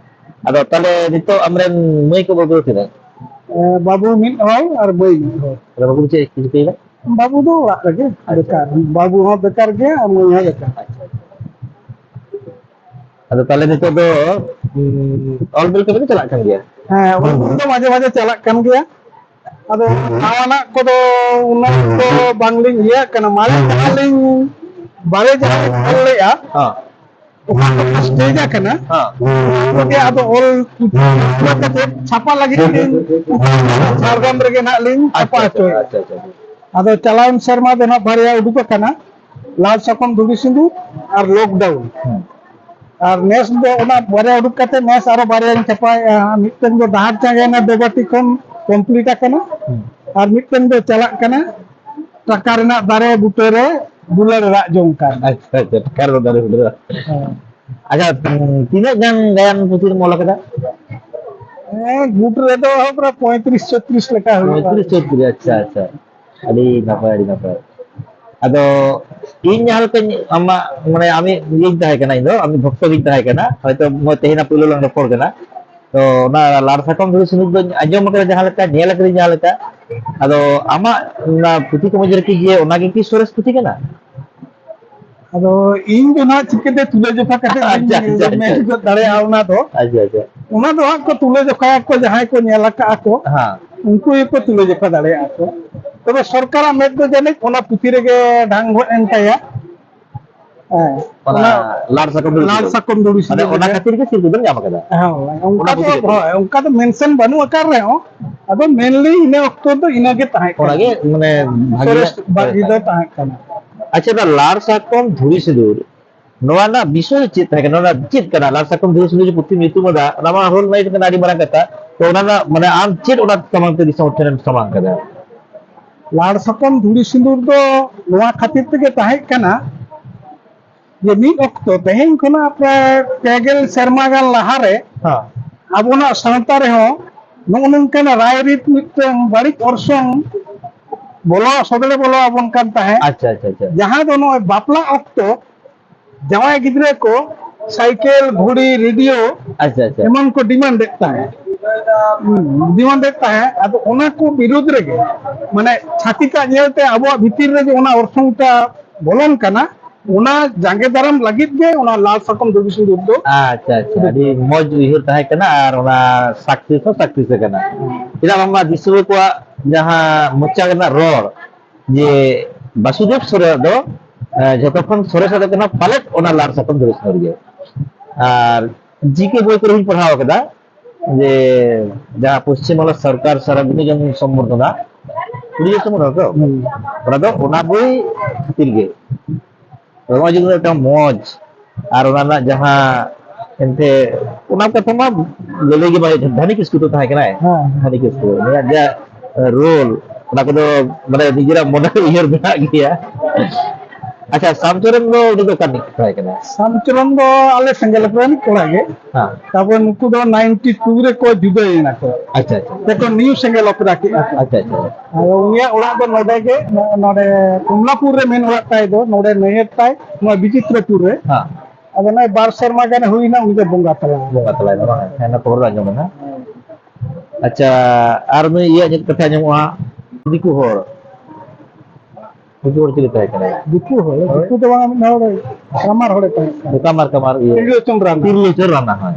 ᱟᱫᱚ ᱛᱟᱦᱞᱮ ᱱᱤᱛᱚᱜ ᱟᱢᱨᱮᱱ ᱢᱟᱹᱭ ᱠᱚ ᱵᱟᱹᱵᱩ ᱛᱤᱱᱟᱹᱜ? ᱮ, ᱵᱟᱹᱵᱩ ᱢᱤᱫ ᱦᱚᱲ ᱟᱨ ᱢᱟᱹᱭ ᱢᱤᱫ ᱦᱚᱲ᱾ ᱛᱟᱦᱞᱮ ᱵᱟᱹᱵᱩ ᱫᱚ ᱪᱮᱫ ᱮ ᱪᱤᱠᱟᱹᱭᱮᱫᱟ? ᱵᱟᱹᱵᱩ ᱫᱚ ᱚᱲᱟᱜ ᱨᱮᱜᱮ ᱟᱪᱪᱷᱟ᱾ ᱵᱮᱠᱟᱨ, ᱵᱟᱹᱵᱩ ᱦᱚᱸ ᱵᱮᱠᱟᱨ ᱜᱮᱭᱟ ᱟᱨ ᱢᱟᱹᱭ ᱦᱚᱸ ᱵᱮᱠᱟᱨ᱾ ᱟᱪᱪᱷᱟ᱾ ᱟᱫᱚ ᱛᱟᱦᱞᱮ ᱱᱤᱛᱚᱜ ᱫᱚ, ᱩᱸ, ᱚᱞ ᱵᱤᱞ ᱠᱟᱹᱢᱤ ᱫᱚ ᱪᱟᱞᱟᱜ ᱠᱟᱱ ᱜᱮᱭᱟ? ᱦᱮᱸ, ᱚᱞ ᱵᱤᱞ ᱫᱚ ᱢᱟᱡᱷᱮ ᱢᱟᱡᱷᱮ ᱪᱟᱞᱟᱜ ᱠᱟᱱ ᱜᱮᱭᱟ᱾ ᱟᱫᱚ ᱱᱟᱣᱟᱱᱟᱜ ᱠᱚᱫᱚ ᱩᱱᱟᱹᱜ ᱫᱚ ᱵᱟᱝᱞᱤᱧ ᱤᱭᱟᱹᱜ ᱠᱟᱱᱟ᱾ ᱢᱟᱨᱮ ᱡᱟᱦᱟᱸ ᱞᱤᱧ, ᱢᱟᱨᱮ ᱡᱟᱦᱟᱸ ᱞᱤᱧ ᱚᱞ ᱞᱮᱫᱼᱟ, ᱦᱮᱸ᱾ ᱚᱠᱟ ᱠᱚ ᱥᱴᱮᱡᱽ ᱟᱠᱟᱱᱟ, ᱦᱮᱸ᱾ ᱚᱱᱟ ᱠᱚᱜᱮ ᱟᱫᱚ ᱚᱞ ᱠᱟᱛᱮ ᱪᱷᱟᱯᱟ ᱞᱟᱹᱜᱤᱫ ᱞᱤᱧ ᱡᱷᱟᱲᱜᱨᱟᱢ ᱨᱮᱜᱮ ᱱᱟᱜ ᱞᱤᱧ ᱪᱷᱟᱯᱟ ᱟᱪᱪᱷᱟ, ᱦᱚᱪᱚᱭᱮᱫᱼᱟ᱾ ᱟᱪᱪᱷᱟ, ᱟᱪᱪᱷᱟ, ᱟᱪᱪᱷᱟ᱾ ᱟᱫᱚ ᱪᱟᱞᱟᱣᱮᱱ ᱥᱮᱨᱢᱟ ᱫᱚ ᱱᱟᱜ ᱵᱟᱨᱭᱟ ᱩᱰᱩᱠ ᱟᱠᱟᱱᱟ, ᱞᱟᱞ ᱥᱟᱠᱚᱢ ᱫᱷᱩᱲᱤ ᱥᱤᱸᱫᱩᱨ ᱟᱨ ᱞᱚᱠᱰᱟᱣᱩᱱ᱾ ᱦᱮᱸ᱾ ᱟᱨ ᱱᱮᱥ ᱫᱚ ᱚᱱᱟ ᱵᱟᱨᱭᱟ ᱩᱰᱩᱠ ᱠᱟᱛᱮ ᱱᱮᱥ ᱟᱨᱚ ᱵᱟᱨᱭᱟᱧ ᱪᱷᱟᱯᱟᱭᱮᱫᱼᱟ᱾ ᱢᱤᱫᱴᱮᱱ ᱫᱚ ᱰᱟᱦᱟᱨ ᱪᱟᱸᱜᱮ ᱱᱟ ᱵᱮᱵᱟᱴᱤ ᱠᱷᱚᱱ ᱠᱚᱢᱯᱞᱤᱴ ᱟᱠᱟᱱᱟ, ᱦᱮᱸ᱾ ᱟᱨ ᱢᱤᱫᱴᱮᱱ ᱫᱚ ᱪᱟᱞᱟᱜ ᱠᱟᱱᱟ, ᱴᱟᱠᱟ ᱨᱮᱱᱟᱜ ᱫᱟᱨᱮ ᱵᱩᱴᱟᱹᱨᱮ ᱫᱩᱞᱟᱹᱲ ᱨᱟᱜ ᱡᱚᱝ ᱠᱟᱱ᱾ ᱟᱪᱪᱷᱟ, ᱟᱪᱪᱷᱟ, ᱴᱟᱠᱟ ᱨᱮᱱᱟᱜ ᱫᱟᱨᱮ ᱵᱩᱴᱟᱹᱨᱮ᱾ ᱦᱮᱸ᱾ ᱟᱪᱪᱷᱟ, ᱩᱸ, ᱛᱤᱱᱟᱹᱜ ᱜᱟᱱ ᱜᱟᱭᱟᱱ ᱯᱩᱛᱷᱤᱢ ᱚᱞ ᱟᱠᱟᱫᱟ? ᱦᱮᱸ, ᱜᱩᱴ ᱨᱮᱫᱚ ᱯᱨᱟᱭ ᱯᱚᱸᱭᱛᱨᱤᱥ ᱪᱷᱚᱛᱨᱤᱥ ᱞᱮᱠᱟ ᱦᱩᱭᱩᱜᱼᱟ᱾ ᱯᱚᱸᱭᱛᱨᱤᱥ ᱪᱷᱚᱛᱨᱤᱥ, ᱟᱪᱪᱷᱟ, ᱟᱪᱪᱷᱟ᱾ ᱟᱹᱰᱤ ᱱᱟᱯᱟᱭ, ᱟᱹᱰᱤ ᱱᱟᱯᱟᱭ᱾ ᱟᱫᱚ ᱤᱧ ᱡᱟᱦᱟᱸ ᱞᱮᱠᱟᱧ ᱟᱢᱟᱜ, ᱢᱟᱱᱮ, ᱟᱢᱤᱡ ᱤᱭᱟᱹᱧ ᱛᱟᱦᱮᱸ ᱠᱟᱱᱟ, ᱤᱧ ᱫᱚ ᱟᱢᱤᱡ ᱵᱷᱚᱠᱛᱚ ᱜᱤᱧ ᱛᱟᱦᱮᱸ ᱠᱟᱱᱟ᱾ ᱦᱚᱭᱛᱚ ᱱᱚᱜᱼᱚᱭ ᱛᱮᱦᱮᱧ ᱯᱳᱭᱞᱳ ᱞᱟᱝ ᱨᱚᱯᱚᱲ ᱠᱟᱱᱟ᱾ ᱛᱚ ᱚᱱᱟ ᱞᱟᱲ ᱥᱟᱠᱚᱢ ᱫᱷᱩᱲᱤ ᱥᱤᱸᱫᱩᱨ ᱫᱚᱧ ᱟᱸᱡᱚᱢ ᱟᱠᱟᱫᱟ ᱡᱟᱦᱟᱸ ᱞᱮᱠᱟ, ᱧᱮᱞ ᱟᱠᱟᱫᱟᱹᱧ ᱡᱟᱦᱟᱸ ᱞᱮᱠᱟ᱾ ᱟᱫᱚ ᱟᱢᱟᱜ ᱚᱱᱟ ᱯᱩᱛᱷᱤ ᱠᱚ ᱢᱚᱫᱽᱫᱷᱮ ᱨᱮ ᱠᱤ ᱡᱮ ᱚᱱᱟᱜᱮ ᱠᱤ ᱥᱚᱨᱮᱥ ᱯᱩᱛᱷᱤ ᱠᱟᱱᱟ? ᱟᱫᱚ ᱤᱧ ᱫᱚ ᱱᱟᱦᱟᱜ ᱪᱤᱠᱟᱹᱛᱮ ᱛᱩᱞᱟᱹ ᱡᱚᱠᱷᱟ ᱠᱟᱛᱮ ᱟᱪᱪᱷᱟ, ᱟᱪᱪᱷᱟ, ᱢᱮᱱ ᱟᱪᱪᱷᱟ᱾ ᱜᱚᱫ ᱫᱟᱲᱮᱭᱟᱜᱼᱟ ᱚᱱᱟ ᱫᱚ? ᱟᱪᱪᱷᱟ, ᱟᱪᱪᱷᱟ᱾ ᱚᱱᱟ ᱫᱚ ᱦᱟᱸᱜ ᱠᱚ ᱛᱩᱞᱟᱹ ᱡᱚᱠᱷᱟᱭᱟ ᱠᱚ, ᱡᱟᱦᱟᱸᱭ ᱠᱚ ᱧᱮᱞ ᱟᱠᱟᱫᱼᱟ ᱠᱚ, ᱦᱮᱸ᱾ ᱩᱱᱠᱩ ᱜᱮᱠᱚ ᱛᱩᱞᱟᱹ ᱡᱚᱠᱷᱟ ᱫᱟᱲᱮᱭᱟᱜᱼᱟ ᱠᱚ᱾ ᱛᱚᱵᱮ ᱥᱚᱨᱠᱟᱨᱟᱜ ᱢᱮᱫ ᱫᱚ ᱡᱟᱹᱱᱤᱡ ᱚᱱᱟ ᱯᱩᱛᱷᱤ ᱨᱮᱜᱮ ᱰᱷᱟᱝ ᱜᱚᱫ ᱮᱱ ᱛᱟᱭᱟ᱾ ᱦᱮᱸ, ᱚᱱᱟ ᱚᱱᱟ ᱞᱟᱲ ᱥᱟᱠᱚᱢ ᱫᱷᱩᱲᱤ ᱞᱟᱲ ᱥᱤᱸᱫᱩᱨ᱾ ᱥᱟᱠᱚᱢ ᱫᱷᱩᱲᱤ ᱢᱟᱱᱮ ᱥᱤᱸᱫᱩᱨ ᱚᱱᱟ ᱨᱮᱜᱮ᱾ ᱠᱷᱟᱹᱛᱤᱨ ᱜᱮ ᱥᱤᱨᱯᱟᱹ ᱫᱚᱢ ᱧᱟᱢ ᱟᱠᱟᱫᱟ᱾ ᱦᱮᱸ, ᱚᱱᱠᱟ ᱚᱱᱟ ᱫᱚ, ᱯᱩᱛᱷᱤ ᱜᱮ᱾ ᱦᱳᱭ, ᱚᱱᱠᱟ ᱫᱚ ᱢᱮᱱᱥᱮᱱ ᱵᱟᱹᱱᱩᱜ ᱟᱠᱟᱫ ᱨᱮᱦᱚᱸ, ᱟᱫᱚ ᱢᱮᱱᱞᱤ ᱤᱱᱟᱹ ᱚᱠᱛᱚ ᱫᱚ ᱤᱱᱟᱹᱜᱮ ᱛᱟᱦᱮᱸ ᱠᱟᱱᱟ᱾ ᱚᱱᱟᱜᱮ ᱢᱟᱱᱮ ᱵᱷᱟᱜᱤ ᱥᱚᱨᱮᱥ ᱵᱷᱟᱹᱜᱤ ᱫᱚ ᱛᱟᱦᱮᱸ ᱠᱟᱱᱟ᱾ ᱟᱪᱪᱷᱟ, ᱚᱱᱟ ᱞᱟᱲ ᱥᱟᱠᱚᱢ ᱫᱷᱩᱲᱤ ᱥᱤᱸᱫᱩᱨ, ᱱᱚᱣᱟ ᱨᱮᱱᱟᱜ ᱵᱤᱥᱚᱭ ᱫᱚ ᱪᱮᱫ ᱛᱟᱦᱮᱸ ᱠᱟᱱᱟ? ᱱᱚᱣᱟ ᱨᱮᱱᱟᱜ ᱪᱮᱫ ᱠᱟᱱᱟ? ᱞᱟᱲ ᱥᱟᱠᱚᱢ ᱫᱷᱩᱲᱤ ᱥᱤᱸᱫᱩᱨ ᱡᱮ ᱯᱩᱛᱷᱤᱢ ᱧᱩᱛᱩᱢ ᱟᱠᱟᱫᱟ, ᱚᱱᱟ ᱢᱟ ᱦᱳᱞ ᱱᱟᱭᱤᱴ ᱠᱟᱱᱟ, ᱟᱹᱰᱤ ᱢᱟᱨᱟᱝ ᱠᱟᱛᱷᱟ᱾ ᱛᱚ ᱚᱱᱟ ᱨᱮᱱᱟᱜ, ᱢᱟᱱᱮ, ᱟᱢ ᱪᱮᱫ ᱚᱱᱟ ᱥᱟᱢᱟᱝ ᱛᱮ, ᱫᱤᱥᱚᱢ ᱦᱚᱲ ᱴᱷᱮᱱᱮᱢ ᱥᱟᱢᱟᱝ ᱠᱟᱫᱟ? ᱞᱟᱲ ᱥᱟᱠᱚᱢ ᱫᱷᱩᱲᱤ ᱥᱤᱸᱫᱩᱨ ᱫᱚ ᱱᱚᱣᱟ ᱠᱷᱟᱹᱛᱤᱨ ᱛᱮᱜᱮ ᱛᱟᱦᱮᱸ ᱠᱟᱱᱟ ᱡᱮ ᱢᱤᱫ ᱚᱠᱛᱚ, ᱛᱮᱦᱮᱧ ᱠᱷᱚᱱᱟᱜ ᱯᱨᱟᱭ ᱯᱮ ᱜᱮᱞ ᱥᱮᱨᱢᱟ ᱜᱟᱱ ᱞᱟᱦᱟᱨᱮ, ᱦᱮᱸ ᱟᱵᱚᱱᱟᱜ ᱥᱟᱶᱛᱟ ᱨᱮᱦᱚᱸ ᱱᱚᱜᱼᱚ ᱱᱚᱝᱠᱟᱱᱟᱜ ᱨᱟᱭᱨᱤᱛ ᱢᱤᱫᱴᱟᱝ ᱵᱟᱹᱲᱤᱡ ᱚᱨᱥᱚᱝ ᱵᱚᱞᱚ, ᱥᱚᱫᱲᱮ ᱵᱚᱞᱚ ᱟᱵᱚᱱ ᱠᱟᱱ ᱛᱟᱦᱮᱸᱫ᱾ ᱟᱪᱪᱷᱟ ᱟᱪᱪᱷᱟ ᱟᱪᱪᱷᱟ ᱡᱟᱦᱟᱸ ᱫᱚ ᱱᱚᱜᱼᱚᱭ ᱵᱟᱯᱞᱟ ᱚᱠᱛᱚ ᱡᱟᱶᱟᱭ ᱜᱤᱫᱽᱨᱟᱹ ᱠᱚ ᱥᱟᱭᱠᱮᱞ, ᱜᱷᱩᱲᱤ, ᱨᱮᱰᱤᱭᱳ ᱟᱪᱪᱷᱟ ᱟᱪᱪᱷᱟ ᱮᱢᱟᱱ ᱠᱚ ᱰᱤᱢᱟᱱᱰ ᱮᱫ ᱛᱟᱦᱮᱸᱫ᱾ ᱦᱩᱸ, ᱰᱤᱢᱟᱱᱰ ᱮᱫ ᱛᱟᱦᱮᱸᱫ᱾ ᱟᱫᱚ ᱚᱱᱟ ᱠᱚ ᱵᱤᱨᱩᱫᱽ ᱨᱮᱜᱮ, ᱢᱟᱱᱮ, ᱪᱷᱟᱹᱛᱤᱠᱟᱜ ᱧᱮᱞᱛᱮ ᱟᱵᱚᱣᱟᱜ ᱵᱷᱤᱛᱤᱨ ᱨᱮ ᱡᱮ ᱚᱱᱟ ᱚᱨᱥᱚᱝᱴᱟ ᱵᱚᱞᱚᱱ ᱠᱟᱱᱟ, ᱚᱱᱟ ᱡᱟᱸᱜᱮ ᱫᱟᱨᱟᱢ ᱞᱟᱹᱜᱤᱫ ᱜᱮ ᱚᱱᱟ ᱞᱟᱞ ᱥᱟᱠᱚᱢ ᱫᱷᱩᱵᱤ ᱥᱤᱸᱫᱩᱨ ᱫᱚ᱾ ᱟᱪᱪᱷᱟ ᱟᱪᱪᱷᱟ, ᱟᱹᱰᱤ ᱢᱚᱡᱽ ᱩᱭᱦᱟᱹᱨ ᱛᱟᱦᱮᱸ ᱠᱟᱱᱟ ᱟᱨ ᱚᱱᱟ ᱥᱟᱠᱥᱮᱥ ᱦᱚᱸ ᱥᱟᱠᱥᱮᱥ ᱟᱠᱟᱱᱟ᱾ ᱪᱮᱫᱟᱜ ᱵᱟᱝᱢᱟ ᱫᱤᱥᱩᱣᱟᱹ ᱠᱚᱣᱟᱜ ᱡᱟᱦᱟᱸ ᱢᱚᱪᱟ ᱨᱮᱱᱟᱜ ᱨᱚᱲ ᱡᱮ ᱵᱟᱥᱩᱫᱮᱵ ᱥᱚᱨᱮᱱ ᱫᱚ, ᱮ, ᱡᱷᱚᱛᱚ ᱠᱷᱚᱱ ᱥᱚᱨᱮᱥᱟᱜ ᱫᱚ ᱠᱟᱱᱟ ᱯᱟᱞᱮᱫ ᱚᱱᱟ ᱞᱟᱞ ᱥᱟᱠᱚᱢ ᱫᱷᱩᱵᱤ ᱥᱤᱸᱫᱩᱨ ᱜᱮ᱾ ᱟᱨ ᱡᱤᱠᱮ ᱵᱳᱭ ᱠᱚᱨᱮ ᱦᱚᱸᱧ ᱯᱟᱲᱦᱟᱣ ᱠᱟᱫᱟ ᱡᱮ ᱡᱟᱦᱟᱸ ᱯᱚᱥᱪᱤᱢ ᱵᱟᱝᱞᱟ ᱥᱚᱨᱠᱟᱨ ᱥᱟᱨᱟ ᱵᱤᱱᱩ ᱡᱚᱱ ᱥᱚᱢᱵᱚᱨᱫᱷᱚᱱᱟ, ᱠᱩᱲᱤ ᱜᱮ ᱥᱚᱢᱵᱚᱨᱫᱷᱚᱱᱟ ᱛᱚ? ᱦᱩᱸ᱾ ᱚᱱᱟ ᱫᱚ ᱚᱱᱟ ᱵᱳᱭ ᱠᱷᱟᱹᱛᱤᱨ ᱜᱮ᱾ ᱱᱚᱜᱼᱚᱭ ᱡᱮ ᱢᱤᱫᱴᱟᱝ ᱢᱚᱡᱽ ᱟᱨ ᱚᱱᱟ ᱨᱮᱱᱟᱜ ᱡᱟᱦᱟᱸ ᱮᱱᱛᱮ ᱚᱱᱟ ᱠᱟᱛᱷᱟ ᱢᱟ ᱞᱟᱹᱞᱟᱹᱭ ᱜᱮ ᱵᱟᱭ ᱫᱷᱟᱱᱤ ᱠᱤᱥᱠᱩ ᱫᱚ ᱛᱟᱦᱮᱸ ᱠᱟᱱᱟᱭ᱾ ᱦᱮᱸ᱾ ᱫᱷᱟᱱᱤ ᱠᱤᱥᱠᱩ ᱩᱱᱤᱭᱟᱜ ᱡᱟ ᱨᱳᱞ, ᱚᱱᱟ ᱠᱚᱫᱚ ᱢᱟᱱᱮ ᱱᱤᱡᱮᱨᱟᱜ ᱢᱚᱱᱮ ᱨᱮ ᱩᱭᱦᱟᱹᱨ ᱢᱮᱱᱟᱜ ᱜᱮᱭᱟ᱾ ᱟᱪᱪᱷᱟ, ᱥᱟᱢ ᱪᱚᱨᱚᱱ ᱫᱚ ᱩᱱᱤ ᱫᱚ ᱚᱠᱟ ᱨᱤᱱᱤᱡ ᱛᱟᱦᱮᱸ ᱠᱟᱱᱟᱭ? ᱥᱟᱢᱪᱚᱨᱚᱱ ᱫᱚ ᱟᱞᱮ ᱥᱮᱸᱜᱮᱞ ᱚᱯᱮᱨᱟ ᱨᱤᱱᱤᱡ ᱠᱚᱲᱟ ᱜᱮ᱾ ᱦᱮᱸ᱾ ᱛᱟᱨᱯᱚᱨᱮ ᱱᱩᱠᱩ ᱫᱚ ᱱᱟᱭᱤᱱᱴᱤ ᱴᱩ ᱨᱮᱠᱚ ᱡᱩᱫᱟᱹᱭᱮᱱᱟ ᱠᱚ᱾ ᱟᱪᱪᱷᱟ ᱟᱪᱪᱷᱟ ᱛᱮᱠᱚ ᱱᱤᱭᱩ ᱥᱮᱸᱜᱮᱞ ᱚᱯᱮᱨᱟ ᱠᱮᱫᱼᱟ ᱠᱚ᱾ ᱟᱪᱪᱷᱟ ᱟᱪᱪᱷᱟ ᱟᱫᱚ ᱩᱱᱤᱭᱟᱜ ᱚᱲᱟᱜ ᱫᱚ ᱱᱚᱰᱮ ᱜᱮ, ᱱᱚ-, ᱱᱚᱰᱮ ᱠᱚᱢᱞᱟᱯᱩᱨ ᱨᱮ ᱢᱮᱱ ᱚᱲᱟᱜ ᱛᱟᱭ ᱫᱚ, ᱱᱚᱰᱮ ᱱᱟᱹᱭᱦᱟᱹᱨ ᱛᱟᱭ, ᱱᱚᱣᱟ ᱵᱤᱪᱤᱛᱨᱚᱯᱩᱨ ᱨᱮ᱾ ᱦᱮᱸ᱾ ᱟᱫᱚ ᱱᱚᱜᱼᱚᱭ ᱵᱟᱨ ᱥᱮᱨᱢᱟ ᱜᱟᱱ ᱦᱩᱭᱱᱟ, ᱩᱱᱤ ᱫᱚ ᱵᱚᱸᱜᱟ ᱛᱟᱞᱟᱭᱮᱱᱟ᱾ ᱵᱚᱸᱜᱟ ᱛᱟᱞᱟᱭᱮᱱᱟ ᱵᱟᱝ? ᱦᱮᱸ, ᱚᱱᱟ ᱠᱷᱚᱵᱚᱨ ᱫᱚ ᱟᱸᱡᱚᱢ ᱮᱱᱟ᱾ ᱟᱪᱪᱷᱟ, ᱟᱨ ᱢᱤᱫ ᱤᱭᱟᱹ ᱧᱮᱞ ᱠᱟᱛᱷᱟ ᱟᱸᱡᱚᱢᱚᱜᱼᱟ, ᱫᱤᱠᱩ ᱦᱚᱲ᱾ ᱫᱤᱠᱩ ᱦᱚᱲ ᱪᱤᱞᱤ ᱛᱟᱦᱮᱸ ᱠᱟᱱᱟᱭ? ᱫᱤᱠᱩ ᱦᱚᱲ, ᱦᱳᱭ᱾ ᱫᱤᱠᱩ ᱫᱚ ᱵᱟᱝ, ᱢᱤᱫ ᱦᱚᱲ ᱠᱟᱢᱟᱨ ᱦᱚᱲᱮ ᱛᱟᱦᱮᱸ ᱠᱟᱱᱟ᱾ ᱠᱟᱢᱟᱨ, ᱠᱟᱢᱟᱨ, ᱤᱭᱟᱹ᱾ ᱛᱤᱨᱞᱳᱪᱚᱱ ᱨᱟᱱᱟ᱾ ᱛᱤᱨᱞᱳᱪᱚᱱ ᱨᱟᱱᱟ, ᱦᱳᱭ᱾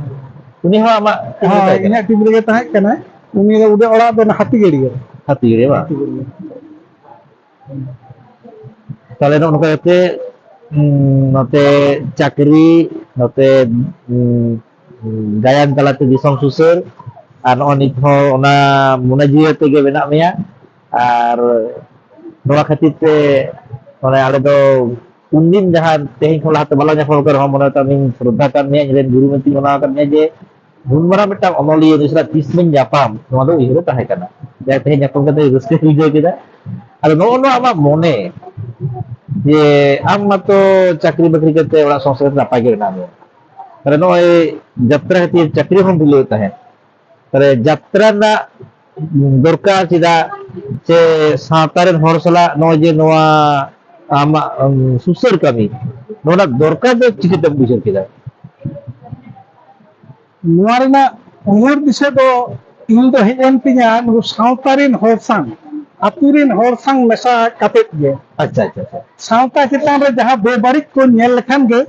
ᱩᱱᱤ ᱦᱚᱸ ᱟᱢᱟᱜ ᱴᱤᱢ ᱨᱮ ᱦᱳᱭ, ᱛᱟᱦᱮᱸ ᱠᱟᱱᱟ? ᱤᱧᱟᱹᱜ ᱴᱤᱢ ᱨᱮᱜᱮ ᱛᱟᱦᱮᱸ ᱠᱟᱱᱟᱭ᱾ ᱩᱱᱤ ᱫᱚ ᱩᱰᱟᱹᱜ ᱚᱲᱟᱜ ᱫᱚ ᱚᱱᱟ ᱦᱟᱹᱛᱤᱜᱟᱹᱲᱤᱭᱟᱹ᱾ ᱦᱟᱹᱛᱤᱜᱟᱹᱲᱤᱭᱟᱹ ᱵᱟᱝ? ᱛᱟᱦᱞᱮ ᱱᱚᱜᱼᱚ ᱱᱚᱝᱠᱟ ᱠᱟᱛᱮ, ᱩᱸ, ᱱᱚᱛᱮ ᱪᱟᱹᱠᱨᱤ, ᱱᱚᱛᱮ, ᱩᱸ, ᱜᱟᱭᱟᱱ ᱛᱟᱞᱟᱛᱮ ᱫᱤᱥᱚᱢ ᱥᱩᱥᱟᱹᱨ, ᱟᱨ ᱱᱚᱜᱼᱚᱭ ᱱᱤᱛ ᱦᱚᱸ ᱚᱱᱟ ᱢᱚᱱᱮ ᱡᱤᱣᱤ ᱟᱛᱮ ᱜᱮ ᱢᱮᱱᱟᱜ ᱢᱮᱭᱟ᱾ ᱟᱨ ᱱᱚᱣᱟ ᱠᱷᱟᱹᱛᱤᱨ ᱛᱮ, ᱢᱟᱱᱮ, ᱟᱞᱮ ᱫᱚ ᱩᱱᱫᱤᱱ ᱡᱟᱦᱟᱸ ᱛᱮᱦᱮᱧ ᱠᱷᱚᱱ ᱞᱟᱦᱟᱛᱮ ᱵᱟᱞᱟᱝ ᱧᱟᱯᱟᱢ ᱠᱟᱱ ᱨᱮᱦᱚᱸ, ᱢᱚᱱᱮ ᱛᱟᱢᱤᱧ ᱥᱨᱚᱫᱷᱟ ᱠᱟᱱ ᱢᱮᱭᱟ, ᱤᱧ ᱨᱮᱱ ᱜᱩᱨᱩ ᱢᱮᱱᱛᱮᱧ ᱢᱟᱱᱟᱣ ᱟᱠᱟᱫ ᱢᱮᱭᱟ ᱡᱮ ᱱᱩᱱ ᱢᱟᱨᱟᱝ ᱢᱤᱫᱴᱟᱝ ᱚᱱᱚᱞᱤᱭᱟᱹ ᱩᱱᱤ ᱥᱟᱞᱟᱜ ᱛᱤᱥ ᱵᱟᱹᱧ ᱧᱟᱯᱟᱢ, ᱱᱚᱣᱟ ᱫᱚ ᱩᱭᱦᱟᱹᱨ ᱨᱮ ᱛᱟᱦᱮᱸ ᱠᱟᱱᱟ᱾ ᱡᱟᱠ, ᱛᱮᱦᱮᱧ ᱧᱟᱯᱟᱢ ᱠᱟᱛᱮ ᱨᱟᱹᱥᱠᱟᱹᱧ ᱵᱩᱡᱷᱟᱹᱣ ᱠᱮᱫᱟ᱾ ᱟᱫᱚ ᱱᱚᱜᱼᱚ ᱱᱚᱣᱟ ᱟᱢᱟᱜ ᱢᱚᱱᱮ, ᱡᱮ ᱟᱢ ᱢᱟᱛᱚ ᱪᱟᱹᱠᱨᱤ ᱵᱟᱹᱠᱨᱤ ᱠᱟᱛᱮ ᱚᱲᱟᱜ ᱥᱚᱝᱥᱟᱨ ᱠᱟᱛᱮ ᱱᱟᱯᱟᱭ ᱜᱮ ᱢᱮᱱᱟᱜ ᱢᱮᱭᱟ, ᱛᱟᱦᱞᱮ ᱱᱚᱜᱼᱚᱭ ᱡᱟᱛᱨᱟ ᱠᱷᱟᱹᱛᱤᱨ ᱪᱟᱹᱠᱨᱤ ᱦᱚᱸᱢ ᱰᱷᱤᱞᱟᱹᱣ ᱛᱟᱦᱮᱸᱫ, ᱛᱟᱦᱞᱮ ᱡᱟᱛᱨᱟ ᱨᱮᱱᱟᱜ ᱫᱚᱨᱠᱟᱨ ᱪᱮᱫᱟᱜ, ᱥᱮ ᱥᱟᱶᱛᱟ ᱨᱮᱱ ᱦᱚᱲ ᱥᱟᱞᱟᱜ ᱱᱚᱜᱼᱚᱭ ᱡᱮ ᱱᱚᱣᱟ ᱟᱢᱟᱜ, ᱩᱢ, ᱥᱩᱥᱟᱹᱨ ᱠᱟᱹᱢᱤ, ᱱᱚᱣᱟ ᱨᱮᱱᱟᱜ ᱫᱚᱨᱠᱟᱨ ᱫᱚ ᱪᱤᱠᱟᱹᱛᱮᱢ ᱵᱩᱡᱷᱟᱹᱣ ᱠᱮᱫᱟ? ᱱᱚᱣᱟ ᱨᱮᱱᱟᱜ ᱩᱭᱦᱟᱹᱨ ᱫᱤᱥᱟᱹ ᱫᱚ ᱤᱧ ᱫᱚ ᱦᱮᱡ ᱮᱱ ᱛᱤᱧᱟ ᱱᱩᱠᱩ ᱥᱟᱶᱛᱟ ᱨᱮᱱ ᱦᱚᱲ ᱥᱟᱶ, ᱟᱹᱛᱩ ᱨᱮᱱ ᱦᱚᱲ ᱥᱟᱶ ᱢᱮᱥᱟ ᱠᱟᱛᱮᱫ ᱜᱮ᱾ ᱟᱪᱪᱷᱟ, ᱟᱪᱪᱷᱟ, ᱟᱪᱪᱷᱟ᱾ ᱥᱟᱶᱛᱟ ᱪᱮᱛᱟᱱ ᱨᱮ ᱡᱟᱦᱟᱸ ᱵᱮᱵᱟᱹᱲᱤᱡ ᱠᱚ ᱧᱮᱞ ᱞᱮᱠᱷᱟᱱ ᱜᱮ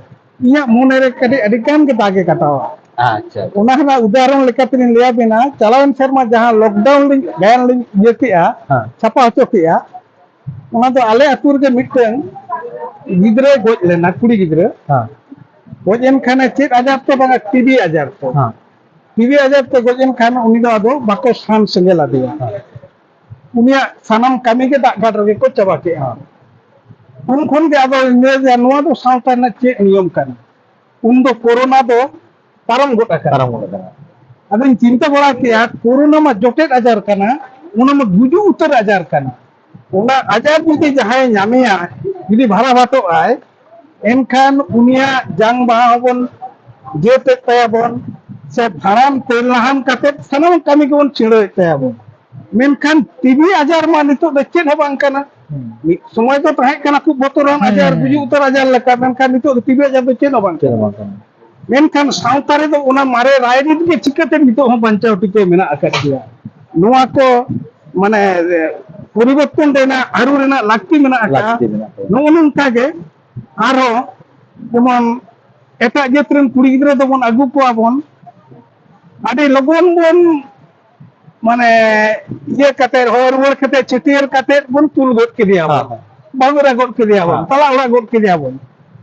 ᱤᱧᱟᱹᱜ ᱢᱚᱱᱮ ᱨᱮ ᱠᱟᱹᱴᱤᱡ ᱟᱹᱰᱤ ᱜᱟᱱ ᱜᱮ ᱫᱟᱜ ᱮ ᱠᱟᱴᱟᱣᱟ᱾ ᱟᱪᱪᱷᱟ᱾ ᱚᱱᱟ ᱨᱮᱱᱟᱜ ᱩᱫᱟᱦᱚᱨᱚᱱ ᱞᱮᱠᱟᱛᱮᱞᱤᱧ ᱞᱟᱹᱭ ᱟᱵᱤᱱᱟ, ᱪᱟᱞᱟᱣᱮᱱ ᱥᱮᱨᱢᱟ ᱡᱟᱦᱟᱸ ᱞᱚᱠᱰᱟᱣᱩᱱ ᱞᱤᱧ, ᱜᱟᱭᱟᱱ ᱞᱤᱧ ᱤᱭᱟᱹ ᱠᱮᱜᱼᱟ, ᱦᱮᱸ᱾ ᱪᱷᱟᱯᱟ ᱦᱚᱪᱚ ᱠᱮᱜᱼᱟ, ᱚᱱᱟ ᱫᱚ ᱟᱞᱮ ᱟᱹᱛᱩ ᱨᱮᱜᱮ ᱢᱤᱫᱴᱟᱝ ᱜᱤᱫᱽᱨᱟᱹᱭ ᱜᱚᱡ ᱞᱮᱱᱟ, ᱠᱩᱲᱤ ᱜᱤᱫᱽᱨᱟᱹ᱾ ᱦᱮᱸ᱾ ᱜᱚᱡ ᱮᱱ ᱠᱷᱟᱱᱮ ᱪᱮᱫ ᱟᱡᱟᱨ ᱛᱮ ᱵᱟᱝᱟ, ᱴᱤᱵᱤ ᱟᱡᱟᱨ ᱛᱮ᱾ ᱦᱮᱸ᱾ ᱴᱤᱵᱤ ᱟᱡᱟᱨ ᱛᱮ ᱜᱚᱡ ᱮᱱ ᱠᱷᱟᱱ ᱩᱱᱤ ᱫᱚ ᱟᱫᱚ ᱵᱟᱠᱚ ᱥᱟᱱ ᱥᱮᱸᱜᱮᱞ ᱟᱫᱮᱭᱟ᱾ ᱦᱮᱸ᱾ ᱩᱱᱤᱭᱟᱜ ᱥᱟᱱᱟᱢ ᱠᱟᱹᱢᱤ ᱜᱮ ᱫᱟᱜ ᱜᱷᱟᱴ ᱨᱮᱜᱮ ᱠᱚ ᱪᱟᱵᱟ ᱠᱮᱜᱼᱟ᱾ ᱦᱮᱸ᱾ ᱩᱱ ᱠᱷᱚᱱ ᱜᱮ ᱟᱫᱚ ᱤᱧ ᱞᱟᱹᱭ ᱟᱫᱮᱭᱟ, ᱱᱚᱣᱟ ᱫᱚ ᱥᱟᱶᱛᱟ ᱨᱮᱱᱟᱜ ᱪᱮᱫ ᱱᱤᱭᱚᱢ ᱠᱟᱱᱟ? ᱩᱱ ᱫᱚ ᱠᱳᱨᱳᱱᱟ ᱫᱚ ᱯᱟᱨᱚᱢ ᱜᱚᱫ ᱟᱠᱟᱱᱟ᱾ ᱯᱟᱨᱚᱢ ᱜᱚᱫ ᱟᱠᱟᱱᱟ᱾ ᱟᱫᱚᱧ ᱪᱤᱱᱛᱟᱹ ᱵᱟᱲᱟ ᱠᱮᱜᱼᱟ, ᱠᱳᱨᱳᱱᱟ ᱢᱟ ᱡᱚᱴᱮᱫ ᱟᱡᱟᱨ ᱠᱟᱱᱟ, ᱚᱱᱟ ᱢᱟ ᱜᱩᱡᱩᱜ ᱩᱛᱟᱹᱨ ᱟᱡᱟᱨ ᱠᱟᱱᱟ᱾ ᱚᱱᱟ ᱟᱡᱟᱨ ᱡᱩᱫᱤ ᱡᱟᱦᱟᱸᱭᱮ ᱧᱟᱢᱮᱭᱟ, ᱡᱩᱫᱤ ᱵᱷᱟᱲᱟ ᱵᱷᱟᱴᱚᱜ ᱟᱭ, ᱮᱱᱠᱷᱟᱱ ᱩᱱᱤᱭᱟᱜ ᱡᱟᱝ ᱵᱟᱦᱟ ᱦᱚᱸᱵᱚᱱ ᱡᱟᱹᱛᱮᱫ ᱛᱟᱭᱟᱵᱚᱱ, ᱥᱮ ᱵᱷᱟᱲᱟᱢ ᱛᱮᱞ ᱞᱟᱦᱟᱱ ᱠᱟᱛᱮᱫ ᱥᱟᱱᱟᱢ ᱠᱟᱹᱢᱤ ᱜᱮᱵᱚᱱ ᱪᱷᱤᱲᱟᱹᱣᱮᱫ ᱛᱟᱭᱟᱵᱚᱱ᱾ ᱢᱮᱱᱠᱷᱟᱱ ᱴᱤᱵᱤ ᱟᱡᱟᱨ ᱢᱟ ᱱᱤᱛᱚᱜ ᱫᱚ ᱪᱮᱫ ᱦᱚᱸ ᱵᱟᱝ ᱠᱟᱱᱟ᱾ ᱦᱩᱸ᱾ ᱢᱤᱫ ᱥᱚᱢᱚᱭ ᱫᱚ ᱛᱟᱦᱮᱸ ᱠᱟᱱᱟ ᱠᱷᱩᱵ ᱵᱚᱛᱚᱨᱟᱱ ᱟᱡᱟᱨ, ᱦᱮᱸ᱾ ᱜᱩᱡᱩᱜ ᱩᱛᱟᱹᱨ ᱟᱡᱟᱨ ᱞᱮᱠᱟ, ᱢᱮᱱᱠᱷᱟᱱ ᱱᱤᱛᱚᱜ ᱫᱚ ᱴᱤᱵᱤ ᱟᱡᱟᱨ ᱫᱚ ᱪᱮᱫ ᱦᱚᱸ ᱵᱟᱝ ᱪᱮᱫ ᱦᱚᱸ ᱠᱟᱱᱟ᱾ ᱵᱟᱝ ᱠᱟᱱᱟ᱾ ᱢᱮᱱᱠᱷᱟᱱ ᱥᱟᱶᱛᱟ ᱨᱮᱫᱚ ᱚᱱᱟ ᱢᱟᱨᱮ ᱨᱟᱭᱨᱤᱛ ᱜᱮ ᱪᱤᱠᱟᱹᱛᱮ ᱱᱤᱛᱚᱜ ᱦᱚᱸ ᱵᱟᱧᱪᱟᱣ ᱴᱤᱠᱟᱹᱣ ᱢᱮᱱᱟᱜ ᱟᱠᱟᱫ ᱜᱮᱭᱟ? ᱱᱚᱣᱟ ᱠᱚ, ᱢᱟᱱᱮ, ᱯᱚᱨᱤᱵᱚᱨᱛᱚᱱ ᱨᱮᱱᱟᱜ, ᱟᱹᱨᱩ ᱨᱮᱱᱟᱜ ᱞᱟᱹᱠᱛᱤ ᱢᱮᱱᱟᱜ ᱟᱠᱟᱫᱼᱟ᱾ ᱞᱟᱹᱠᱛᱤ ᱢᱮᱱᱟᱜ ᱟᱠᱟᱫᱟ᱾ ᱱᱚᱜᱼᱚ ᱱᱚᱝᱠᱟ ᱜᱮ ᱟᱨᱦᱚᱸ ᱡᱮᱢᱚᱱ ᱮᱴᱟᱜ ᱡᱟᱹᱛ ᱨᱮᱱ ᱠᱩᱲᱤ ᱜᱤᱫᱽᱨᱟᱹ ᱫᱚᱵᱚᱱ ᱟᱹᱜᱩ ᱠᱚᱣᱟ ᱵᱚᱱ, ᱟᱹᱰᱤ ᱞᱚᱜᱚᱱ ᱵᱚᱱ, ᱢᱟᱱᱮ, ᱤᱭᱟᱹ ᱠᱟᱛᱮ, ᱦᱚᱦᱚ ᱨᱩᱣᱟᱹᱲ ᱠᱟᱛᱮ, ᱪᱷᱟᱹᱴᱭᱟᱹᱨ ᱠᱟᱛᱮ ᱵᱚᱱ ᱠᱩᱞ ᱜᱚᱫ ᱠᱮᱫᱮᱭᱟ ᱵᱚᱱ᱾ ᱦᱮᱸ, ᱦᱮᱸ᱾ ᱵᱟᱹᱦᱩ ᱮᱨᱟ ᱜᱚᱫ ᱠᱮᱫᱮᱭᱟ ᱵᱚᱱ, ᱦᱮᱸ᱾ ᱛᱟᱞᱟ ᱚᱲᱟᱜ ᱜᱚᱫ ᱠᱮᱫᱮᱭᱟ ᱵᱚᱱ᱾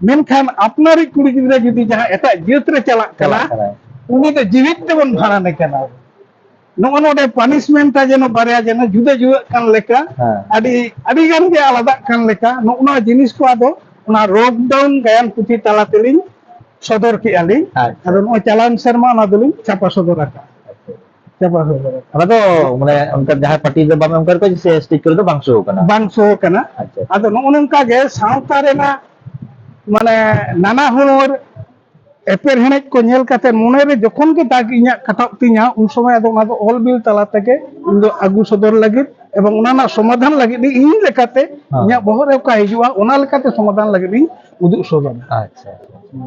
ᱢᱮᱱᱠᱷᱟᱱ ᱟᱯᱱᱟᱨᱤᱡ ᱠᱩᱲᱤ ᱜᱤᱫᱽᱨᱟᱹ ᱡᱩᱫᱤ ᱡᱟᱦᱟᱸ ᱮᱴᱟᱜ ᱡᱟᱹᱛ ᱨᱮ ᱪᱟᱞᱟᱜ ᱠᱟᱱᱟ, ᱪᱟᱞᱟᱜ ᱠᱟᱱᱟᱭ᱾ ᱩᱱᱤ ᱫᱚ ᱡᱤᱣᱤᱫ ᱛᱮᱵᱚᱱ ᱵᱷᱟᱸᱰᱟᱱᱮ ᱠᱟᱱᱟ᱾ ᱱᱚᱜᱼᱚ ᱱᱚᱰᱮ ᱯᱟᱱᱤᱥᱢᱮᱱᱴ ᱡᱮᱱᱚ ᱵᱟᱨᱭᱟ ᱡᱮᱱᱚ ᱡᱩᱫᱟᱹ ᱡᱩᱫᱟᱹᱜ ᱠᱟᱱ ᱞᱮᱠᱟ, ᱦᱮᱸ᱾ ᱟᱹᱰᱤ, ᱟᱹᱰᱤ ᱜᱟᱱ ᱜᱮ ᱟᱞᱟᱫᱟᱜ ᱠᱟᱱ ᱞᱮᱠᱟ, ᱱᱚᱜᱼᱚ ᱱᱚᱣᱟ ᱡᱤᱱᱤᱥ ᱠᱚ ᱟᱫᱚ ᱚᱱᱟ ᱞᱚᱠᱰᱟᱣᱩᱱ ᱜᱟᱭᱟᱱ ᱯᱩᱛᱷᱤ ᱛᱟᱞᱟ ᱛᱮᱞᱤᱧ ᱥᱚᱫᱚᱨ ᱠᱮᱜᱼᱟ ᱞᱤᱧ᱾ ᱟᱪᱪᱷᱟ᱾ ᱟᱫᱚ ᱱᱚᱜᱼᱚᱭ ᱪᱟᱞᱟᱣᱮᱱ ᱥᱮᱨᱢᱟ ᱚᱱᱟ ᱫᱚᱞᱤᱧ ᱪᱷᱟᱯᱟ ᱥᱚᱫᱚᱨ ᱟᱠᱟᱫᱼᱟ᱾ ᱪᱷᱟᱯᱟ ᱥᱚᱫᱚᱨ ᱟᱠᱟᱫᱼᱟ᱾ ᱚᱱᱟ ᱫᱚ ᱢᱟᱱᱮ ᱚᱱᱠᱟ ᱡᱟᱦᱟᱸ ᱯᱟᱨᱴᱤ ᱫᱚ ᱵᱟᱝ ᱮᱢ ᱠᱟᱱ ᱠᱚ, ᱥᱮ ᱥᱴᱮᱡ ᱠᱚᱨᱮ ᱫᱚ ᱵᱟᱝ ᱥᱳ ᱠᱟᱱᱟ? ᱵᱟᱝ ᱥᱳ ᱠᱟᱱᱟ᱾ ᱟᱪᱪᱷᱟ᱾ ᱟᱫᱚ ᱱᱚᱜᱼᱚ ᱱᱚᱝᱠᱟ ᱜᱮ ᱥᱟᱶᱛᱟ ᱨᱮᱱᱟᱜ ᱢᱟᱱᱮ ᱱᱟᱱᱟ ᱦᱩᱱᱟᱹᱨ ᱮᱯᱮᱨ ᱦᱮᱸᱰᱮᱡ ᱠᱚ ᱧᱮᱞ ᱠᱟᱛᱮ ᱢᱚᱱᱮᱨᱮ ᱡᱚᱠᱷᱚᱱ ᱜᱮ ᱫᱟᱜᱽ ᱤᱧᱟᱹᱜ ᱠᱟᱴᱟᱜ ᱛᱤᱧᱟ, ᱩᱱ ᱥᱚᱢᱚᱭ ᱟᱫᱚ ᱚᱱᱟ ᱫᱚ ᱚᱞ ᱵᱤᱞ ᱛᱟᱞᱟ ᱛᱮᱜᱮ ᱤᱧ ᱫᱚ ᱟᱹᱜᱩ ᱥᱚᱫᱚᱨ ᱞᱟᱹᱜᱤᱫ ᱮᱵᱚᱝ ᱚᱱᱟ ᱨᱮᱱᱟᱜ ᱥᱚᱢᱟᱫᱷᱟᱱ ᱞᱟᱹᱜᱤᱫ ᱤᱧ ᱞᱮᱠᱟᱛᱮ ᱦᱮᱸ᱾ ᱤᱧᱟᱹᱜ ᱵᱚᱦᱚᱜ ᱨᱮ ᱚᱠᱟ ᱦᱤᱡᱩᱜᱼᱟ, ᱚᱱᱟ ᱞᱮᱠᱟᱛᱮ ᱥᱚᱢᱟᱫᱷᱟᱱ ᱞᱟᱹᱜᱤᱫ ᱤᱧ ᱩᱫᱩᱜ ᱥᱚᱫᱚᱨᱟ᱾ ᱟᱪᱪᱷᱟ, ᱟᱪᱪᱷᱟ, ᱟᱪᱪᱷᱟ᱾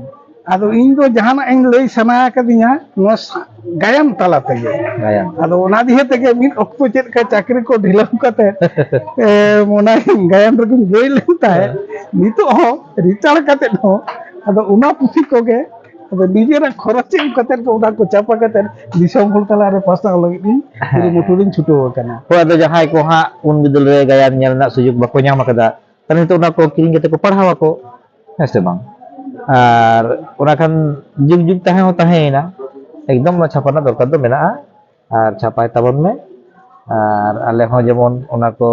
ᱟᱫᱚ ᱤᱧ ᱫᱚ ᱡᱟᱦᱟᱱᱟᱜ ᱤᱧ ᱞᱟᱹᱭ ᱥᱟᱱᱟ ᱠᱟᱫᱤᱧᱟ ᱱᱚᱣᱟ ᱥᱟ-, ᱜᱟᱭᱟᱱ ᱛᱟᱞᱟ ᱛᱮᱜᱮ᱾ ᱜᱟᱭᱟᱱ᱾ ᱟᱫᱚ ᱚᱱᱟ ᱫᱤᱭᱮ ᱛᱮᱜᱮ ᱢᱤᱫ ᱚᱠᱛᱚ ᱪᱮᱫ ᱞᱮᱠᱟ ᱪᱟᱹᱠᱨᱤ ᱠᱚ ᱰᱷᱤᱞᱟᱹᱣ ᱠᱟᱛᱮ, ᱮ, ᱚᱱᱟ ᱜᱟᱭᱟᱱ ᱨᱮᱜᱤᱧ ᱵᱳᱭ ᱞᱮᱱ ᱛᱟᱦᱮᱸᱫ᱾ ᱦᱮᱸ᱾ ᱱᱤᱛᱚᱜ ᱦᱚᱸ ᱨᱤᱴᱟᱲ ᱠᱟᱛᱮ ᱦᱚᱸ ᱟᱫᱚ ᱚᱱᱟ ᱯᱩᱛᱷᱤ ᱠᱚᱜᱮ ᱟᱫᱚ ᱱᱤᱡᱮᱨᱟᱜ ᱠᱷᱚᱨᱚᱪ ᱮᱢ ᱠᱟᱛᱮ ᱠᱚ ᱚᱱᱟ ᱠᱚ ᱪᱟᱯᱟ ᱠᱟᱛᱮ ᱫᱤᱥᱚᱢ ᱦᱚᱲ ᱛᱟᱞᱟᱨᱮ ᱯᱟᱥᱱᱟᱣ ᱞᱟᱹᱜᱤᱫ ᱤᱧ ᱦᱮᱸ᱾ ᱠᱩᱨᱩᱢᱩᱴᱩ ᱨᱤᱧ ᱪᱷᱩᱴᱟᱹᱣ ᱟᱠᱟᱱᱟ᱾ ᱦᱳᱭ, ᱟᱫᱚ ᱡᱟᱦᱟᱸᱭ ᱠᱚ ᱦᱟᱸᱜ ᱩᱱ ᱵᱤᱫᱟᱹᱞ ᱨᱮ ᱜᱟᱭᱟᱱ ᱧᱮᱞ ᱨᱮᱱᱟᱜ ᱥᱩᱡᱳᱜᱽ ᱵᱟᱠᱚ ᱧᱟᱢ ᱟᱠᱟᱫᱟ, ᱛᱟᱦᱞᱮ ᱱᱤᱛᱚᱜ ᱚᱱᱟ ᱠᱚ ᱠᱤᱨᱤᱧ ᱠᱟᱛᱮ ᱠᱚ ᱯᱟᱲᱦᱟᱣ ᱟᱠᱚ, ᱦᱮᱸ ᱥᱮ ᱵᱟᱝ? ᱟᱨ ᱚᱱᱟ ᱠᱷᱟᱱ ᱡᱩᱜᱽ ᱡᱩᱜᱽ ᱛᱟᱦᱮᱸ ᱦᱚᱸ ᱛᱟᱦᱮᱸᱭᱮᱱᱟ, ᱮᱠᱫᱚᱢ ᱱᱚᱣᱟ ᱪᱷᱟᱯᱟ ᱨᱮᱱᱟᱜ ᱫᱚᱨᱠᱟᱨ ᱫᱚ ᱢᱮᱱᱟᱜᱼᱟ᱾ ᱟᱨ ᱪᱷᱟᱯᱟᱭ ᱛᱟᱵᱚᱱ ᱢᱮ᱾ ᱟᱨ ᱟᱞᱮ ᱦᱚᱸ ᱡᱮᱢᱚᱱ ᱚᱱᱟ ᱠᱚ,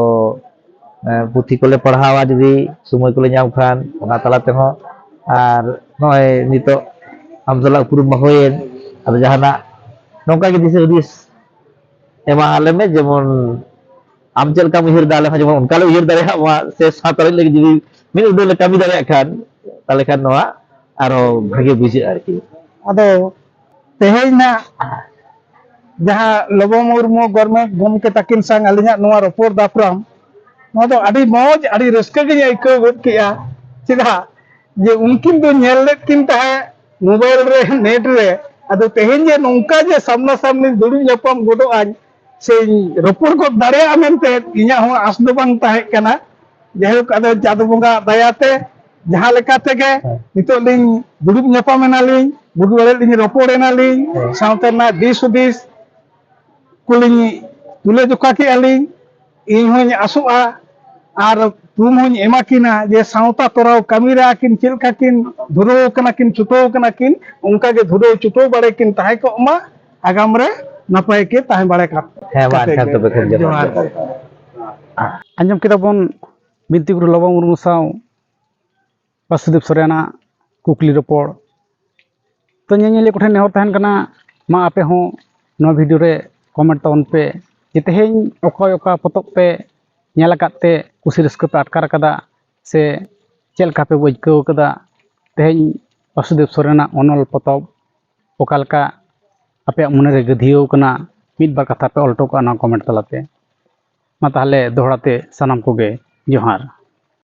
ᱮ, ᱯᱩᱛᱷᱤ ᱠᱚᱞᱮ ᱯᱟᱲᱦᱟᱣᱟ, ᱡᱩᱫᱤ ᱥᱚᱢᱚᱭ ᱠᱚᱞᱮ ᱧᱟᱢ ᱠᱷᱟᱱ ᱚᱱᱟ ᱛᱟᱞᱟ ᱛᱮᱦᱚᱸ᱾ ᱟᱨ ᱱᱚᱜᱼᱚᱭ ᱱᱤᱛᱚᱜ ᱟᱢ ᱥᱟᱞᱟᱜ ᱩᱯᱨᱩᱢ ᱢᱟ ᱦᱩᱭᱮᱱ, ᱟᱫᱚ ᱡᱟᱦᱟᱱᱟᱜ ᱱᱚᱝᱠᱟ ᱜᱮ ᱫᱤᱥᱟᱹ ᱦᱩᱫᱤᱥ ᱮᱢᱟ ᱟᱞᱮ ᱢᱮ, ᱡᱮᱢᱚᱱ ᱟᱢ ᱪᱮᱫ ᱞᱮᱠᱟᱢ ᱩᱭᱦᱟᱹᱨ ᱫᱟ, ᱟᱞᱮ ᱦᱚᱸ ᱡᱮᱢᱚᱱ ᱚᱱᱠᱟ ᱞᱮ ᱩᱭᱦᱟᱹᱨ ᱫᱟᱲᱮᱭᱟᱜ ᱢᱟ, ᱥᱮ ᱥᱟᱶᱛᱟ ᱞᱟᱹᱜᱤᱫ ᱡᱩᱫᱤ ᱢᱤᱫ ᱩᱰᱟᱹ ᱞᱮ ᱠᱟᱹᱢᱤ ᱫᱟᱲᱮᱭᱟᱜ ᱠᱷᱟᱱ, ᱛᱟᱦᱚᱞᱮ ᱠᱷᱟᱱ ᱱᱚᱣᱟ ᱟᱨᱦᱚᱸ ᱵᱷᱟᱜᱮ ᱵᱩᱡᱷᱟᱹᱜᱼᱟ ᱟᱨᱠᱤ᱾ ᱟᱫᱚ ᱛᱮᱦᱮᱧ ᱱᱟᱜ ᱡᱟᱦᱟᱸ ᱞᱚᱵᱚ ᱢᱩᱨᱢᱩ ᱜᱚᱨᱢᱮ ᱜᱚᱢᱠᱮ ᱛᱟᱹᱠᱤᱱ ᱥᱟᱶ ᱟᱹᱞᱤᱧᱟᱜ ᱱᱚᱣᱟ ᱨᱚᱯᱚᱲ ᱫᱟᱯᱨᱟᱢ, ᱱᱚᱣᱟ ᱫᱚ ᱟᱹᱰᱤ ᱢᱚᱡᱽ, ᱟᱹᱰᱤ ᱨᱟᱹᱥᱠᱟᱹ ᱜᱤᱧ ᱟᱹᱭᱠᱟᱹᱣ ᱜᱚᱫ ᱠᱮᱜᱼᱟ᱾ ᱪᱮᱫᱟᱜ ᱡᱮ ᱩᱱᱠᱤᱱ ᱫᱚ ᱧᱮᱞ ᱞᱮᱫ ᱠᱤᱱ ᱛᱟᱦᱮᱸᱫ ᱢᱳᱵᱟᱭᱤᱞ ᱨᱮ, ᱱᱮᱴ ᱨᱮ, ᱟᱫᱚ ᱛᱮᱦᱮᱧ ᱡᱮ ᱱᱚᱝᱠᱟ ᱡᱮ ᱥᱟᱢᱱᱟ ᱥᱟᱢᱱᱤ ᱫᱩᱲᱩᱵ ᱧᱟᱯᱟᱢ ᱜᱚᱫᱚᱜ ᱟᱹᱧ ᱥᱮᱧ ᱨᱚᱯᱚᱲ ᱜᱚᱫ ᱫᱟᱲᱮᱭᱟᱜᱼᱟ ᱢᱮᱱᱛᱮ ᱤᱧᱟᱹᱜ ᱦᱚᱸ ᱟᱸᱥ ᱫᱚ ᱵᱟᱝ ᱛᱟᱦᱮᱸ ᱠᱟᱱᱟ᱾ ᱡᱟᱭᱦᱳᱠ, ᱟᱫᱚ ᱪᱟᱸᱫᱚ ᱵᱚᱸᱜᱟ ᱫᱟᱭᱟᱛᱮ ᱡᱟᱦᱟᱸ ᱞᱮᱠᱟ ᱛᱮᱜᱮ ᱦᱮᱸ᱾ ᱱᱤᱛᱚᱜ ᱞᱤᱧ ᱫᱩᱲᱩᱵ ᱧᱟᱯᱟᱢ ᱮᱱᱟᱞᱤᱧ, ᱵᱩᱜᱤ ᱵᱟᱹᱲᱤᱡ ᱞᱤᱧ ᱨᱚᱯᱚᱲ ᱮᱱᱟᱞᱤᱧ, ᱦᱮᱸ᱾ ᱥᱟᱶᱛᱮ ᱨᱮᱱᱟᱜ ᱫᱤᱥ ᱦᱩᱫᱤᱥ ᱠᱚᱞᱤᱧ ᱛᱩᱞᱟᱹ ᱡᱚᱠᱷᱟ ᱠᱮᱜᱼᱟ ᱞᱤᱧ᱾ ᱤᱧ ᱦᱚᱧ ᱟᱥᱚᱜᱼᱟ ᱟᱨ ᱛᱩᱢ ᱦᱚᱧ ᱮᱢᱟ ᱠᱤᱱᱟ ᱡᱮ ᱥᱟᱶᱛᱟ ᱛᱚᱨᱟᱣ ᱠᱟᱹᱢᱤ ᱨᱮ ᱟᱹᱠᱤᱱ ᱪᱮᱫ ᱞᱮᱠᱟ ᱠᱤᱱ ᱫᱷᱩᱨᱟᱹᱣ ᱠᱟᱱᱟ, ᱠᱤᱱ ᱪᱷᱩᱴᱟᱹᱣ ᱠᱟᱱᱟ ᱠᱤᱱ, ᱚᱱᱠᱟ ᱜᱮ ᱫᱷᱩᱨᱟᱹᱣ ᱪᱷᱩᱴᱟᱹᱣ ᱵᱟᱲᱮ ᱠᱤᱱ ᱛᱟᱦᱮᱸ ᱠᱚᱜ ᱢᱟ, ᱟᱜᱟᱢ ᱨᱮ ᱱᱟᱯᱟᱭ ᱠᱤᱱ ᱛᱟᱦᱮᱸ ᱵᱟᱲᱮ ᱠᱟᱜ᱾ ᱦᱮᱸ, ᱢᱟ ᱠᱟᱛᱮ ᱮᱱᱠᱷᱟᱱ ᱜᱮ᱾ ᱛᱚᱵᱮ ᱠᱷᱩᱵ ᱡᱚᱦᱟᱨ᱾ ᱡᱚᱦᱟᱨ᱾ ᱟᱸᱡᱚᱢ ᱠᱮᱫᱟ ᱵᱚᱱ ᱵᱤᱱᱛᱤ ᱜᱩᱨᱩ ᱞᱚᱵᱚ ᱢᱩᱨᱢᱩ ᱥᱟᱶ ᱵᱟᱥᱩᱫᱮᱵ ᱥᱚᱨᱮᱱᱟᱜ ᱠᱩᱠᱞᱤ ᱨᱚᱯᱚᱲ᱾ ᱛᱚ ᱧᱮᱧᱮᱞᱤᱭᱟᱹ ᱠᱚᱴᱷᱮᱱ ᱱᱮᱦᱚᱨ ᱛᱟᱦᱮᱱ ᱠᱟᱱᱟ, ᱢᱟ ᱟᱯᱮ ᱦᱚᱸ ᱱᱚᱣᱟ ᱵᱷᱤᱰᱤᱭᱳ ᱨᱮ ᱠᱚᱢᱮᱱᱴ ᱛᱟᱵᱚᱱ ᱯᱮ ᱡᱮ ᱛᱮᱦᱮᱧ ᱚᱠᱚᱭ ᱚᱠᱟ ᱯᱚᱛᱚᱵ ᱯᱮ ᱧᱮᱞ ᱟᱠᱟᱫ ᱛᱮ ᱠᱩᱥᱤ ᱨᱟᱹᱥᱠᱟᱹ ᱯᱮ ᱟᱴᱠᱟᱨ ᱟᱠᱟᱫᱟ, ᱥᱮ ᱪᱮᱫ ᱞᱮᱠᱟ ᱯᱮ ᱟᱹᱭᱠᱟᱹᱣ ᱠᱟᱫᱟ ᱛᱮᱦᱮᱧ ᱵᱟᱥᱩᱫᱮᱵ ᱥᱚᱨᱮᱱᱟᱜ ᱚᱱᱚᱞ ᱯᱚᱛᱚᱵ᱾ ᱚᱠᱟ ᱞᱮᱠᱟ ᱟᱯᱮᱭᱟᱜ ᱢᱚᱱᱮ ᱨᱮ ᱜᱟᱹᱫᱷᱭᱟᱹᱣ ᱠᱟᱱᱟ, ᱢᱤᱫ ᱵᱟᱨ ᱠᱟᱛᱷᱟ ᱯᱮ ᱚᱞ ᱦᱚᱴᱚ ᱠᱟᱜᱼᱟ ᱱᱚᱣᱟ ᱠᱚᱢᱮᱱᱴ ᱛᱟᱞᱟᱛᱮ᱾ ᱢᱟ ᱛᱟᱦᱚᱞᱮ ᱫᱚᱦᱲᱟ ᱛᱮ ᱥᱟᱱᱟᱢ ᱠᱚᱜᱮ ᱡᱚᱦᱟᱨ᱾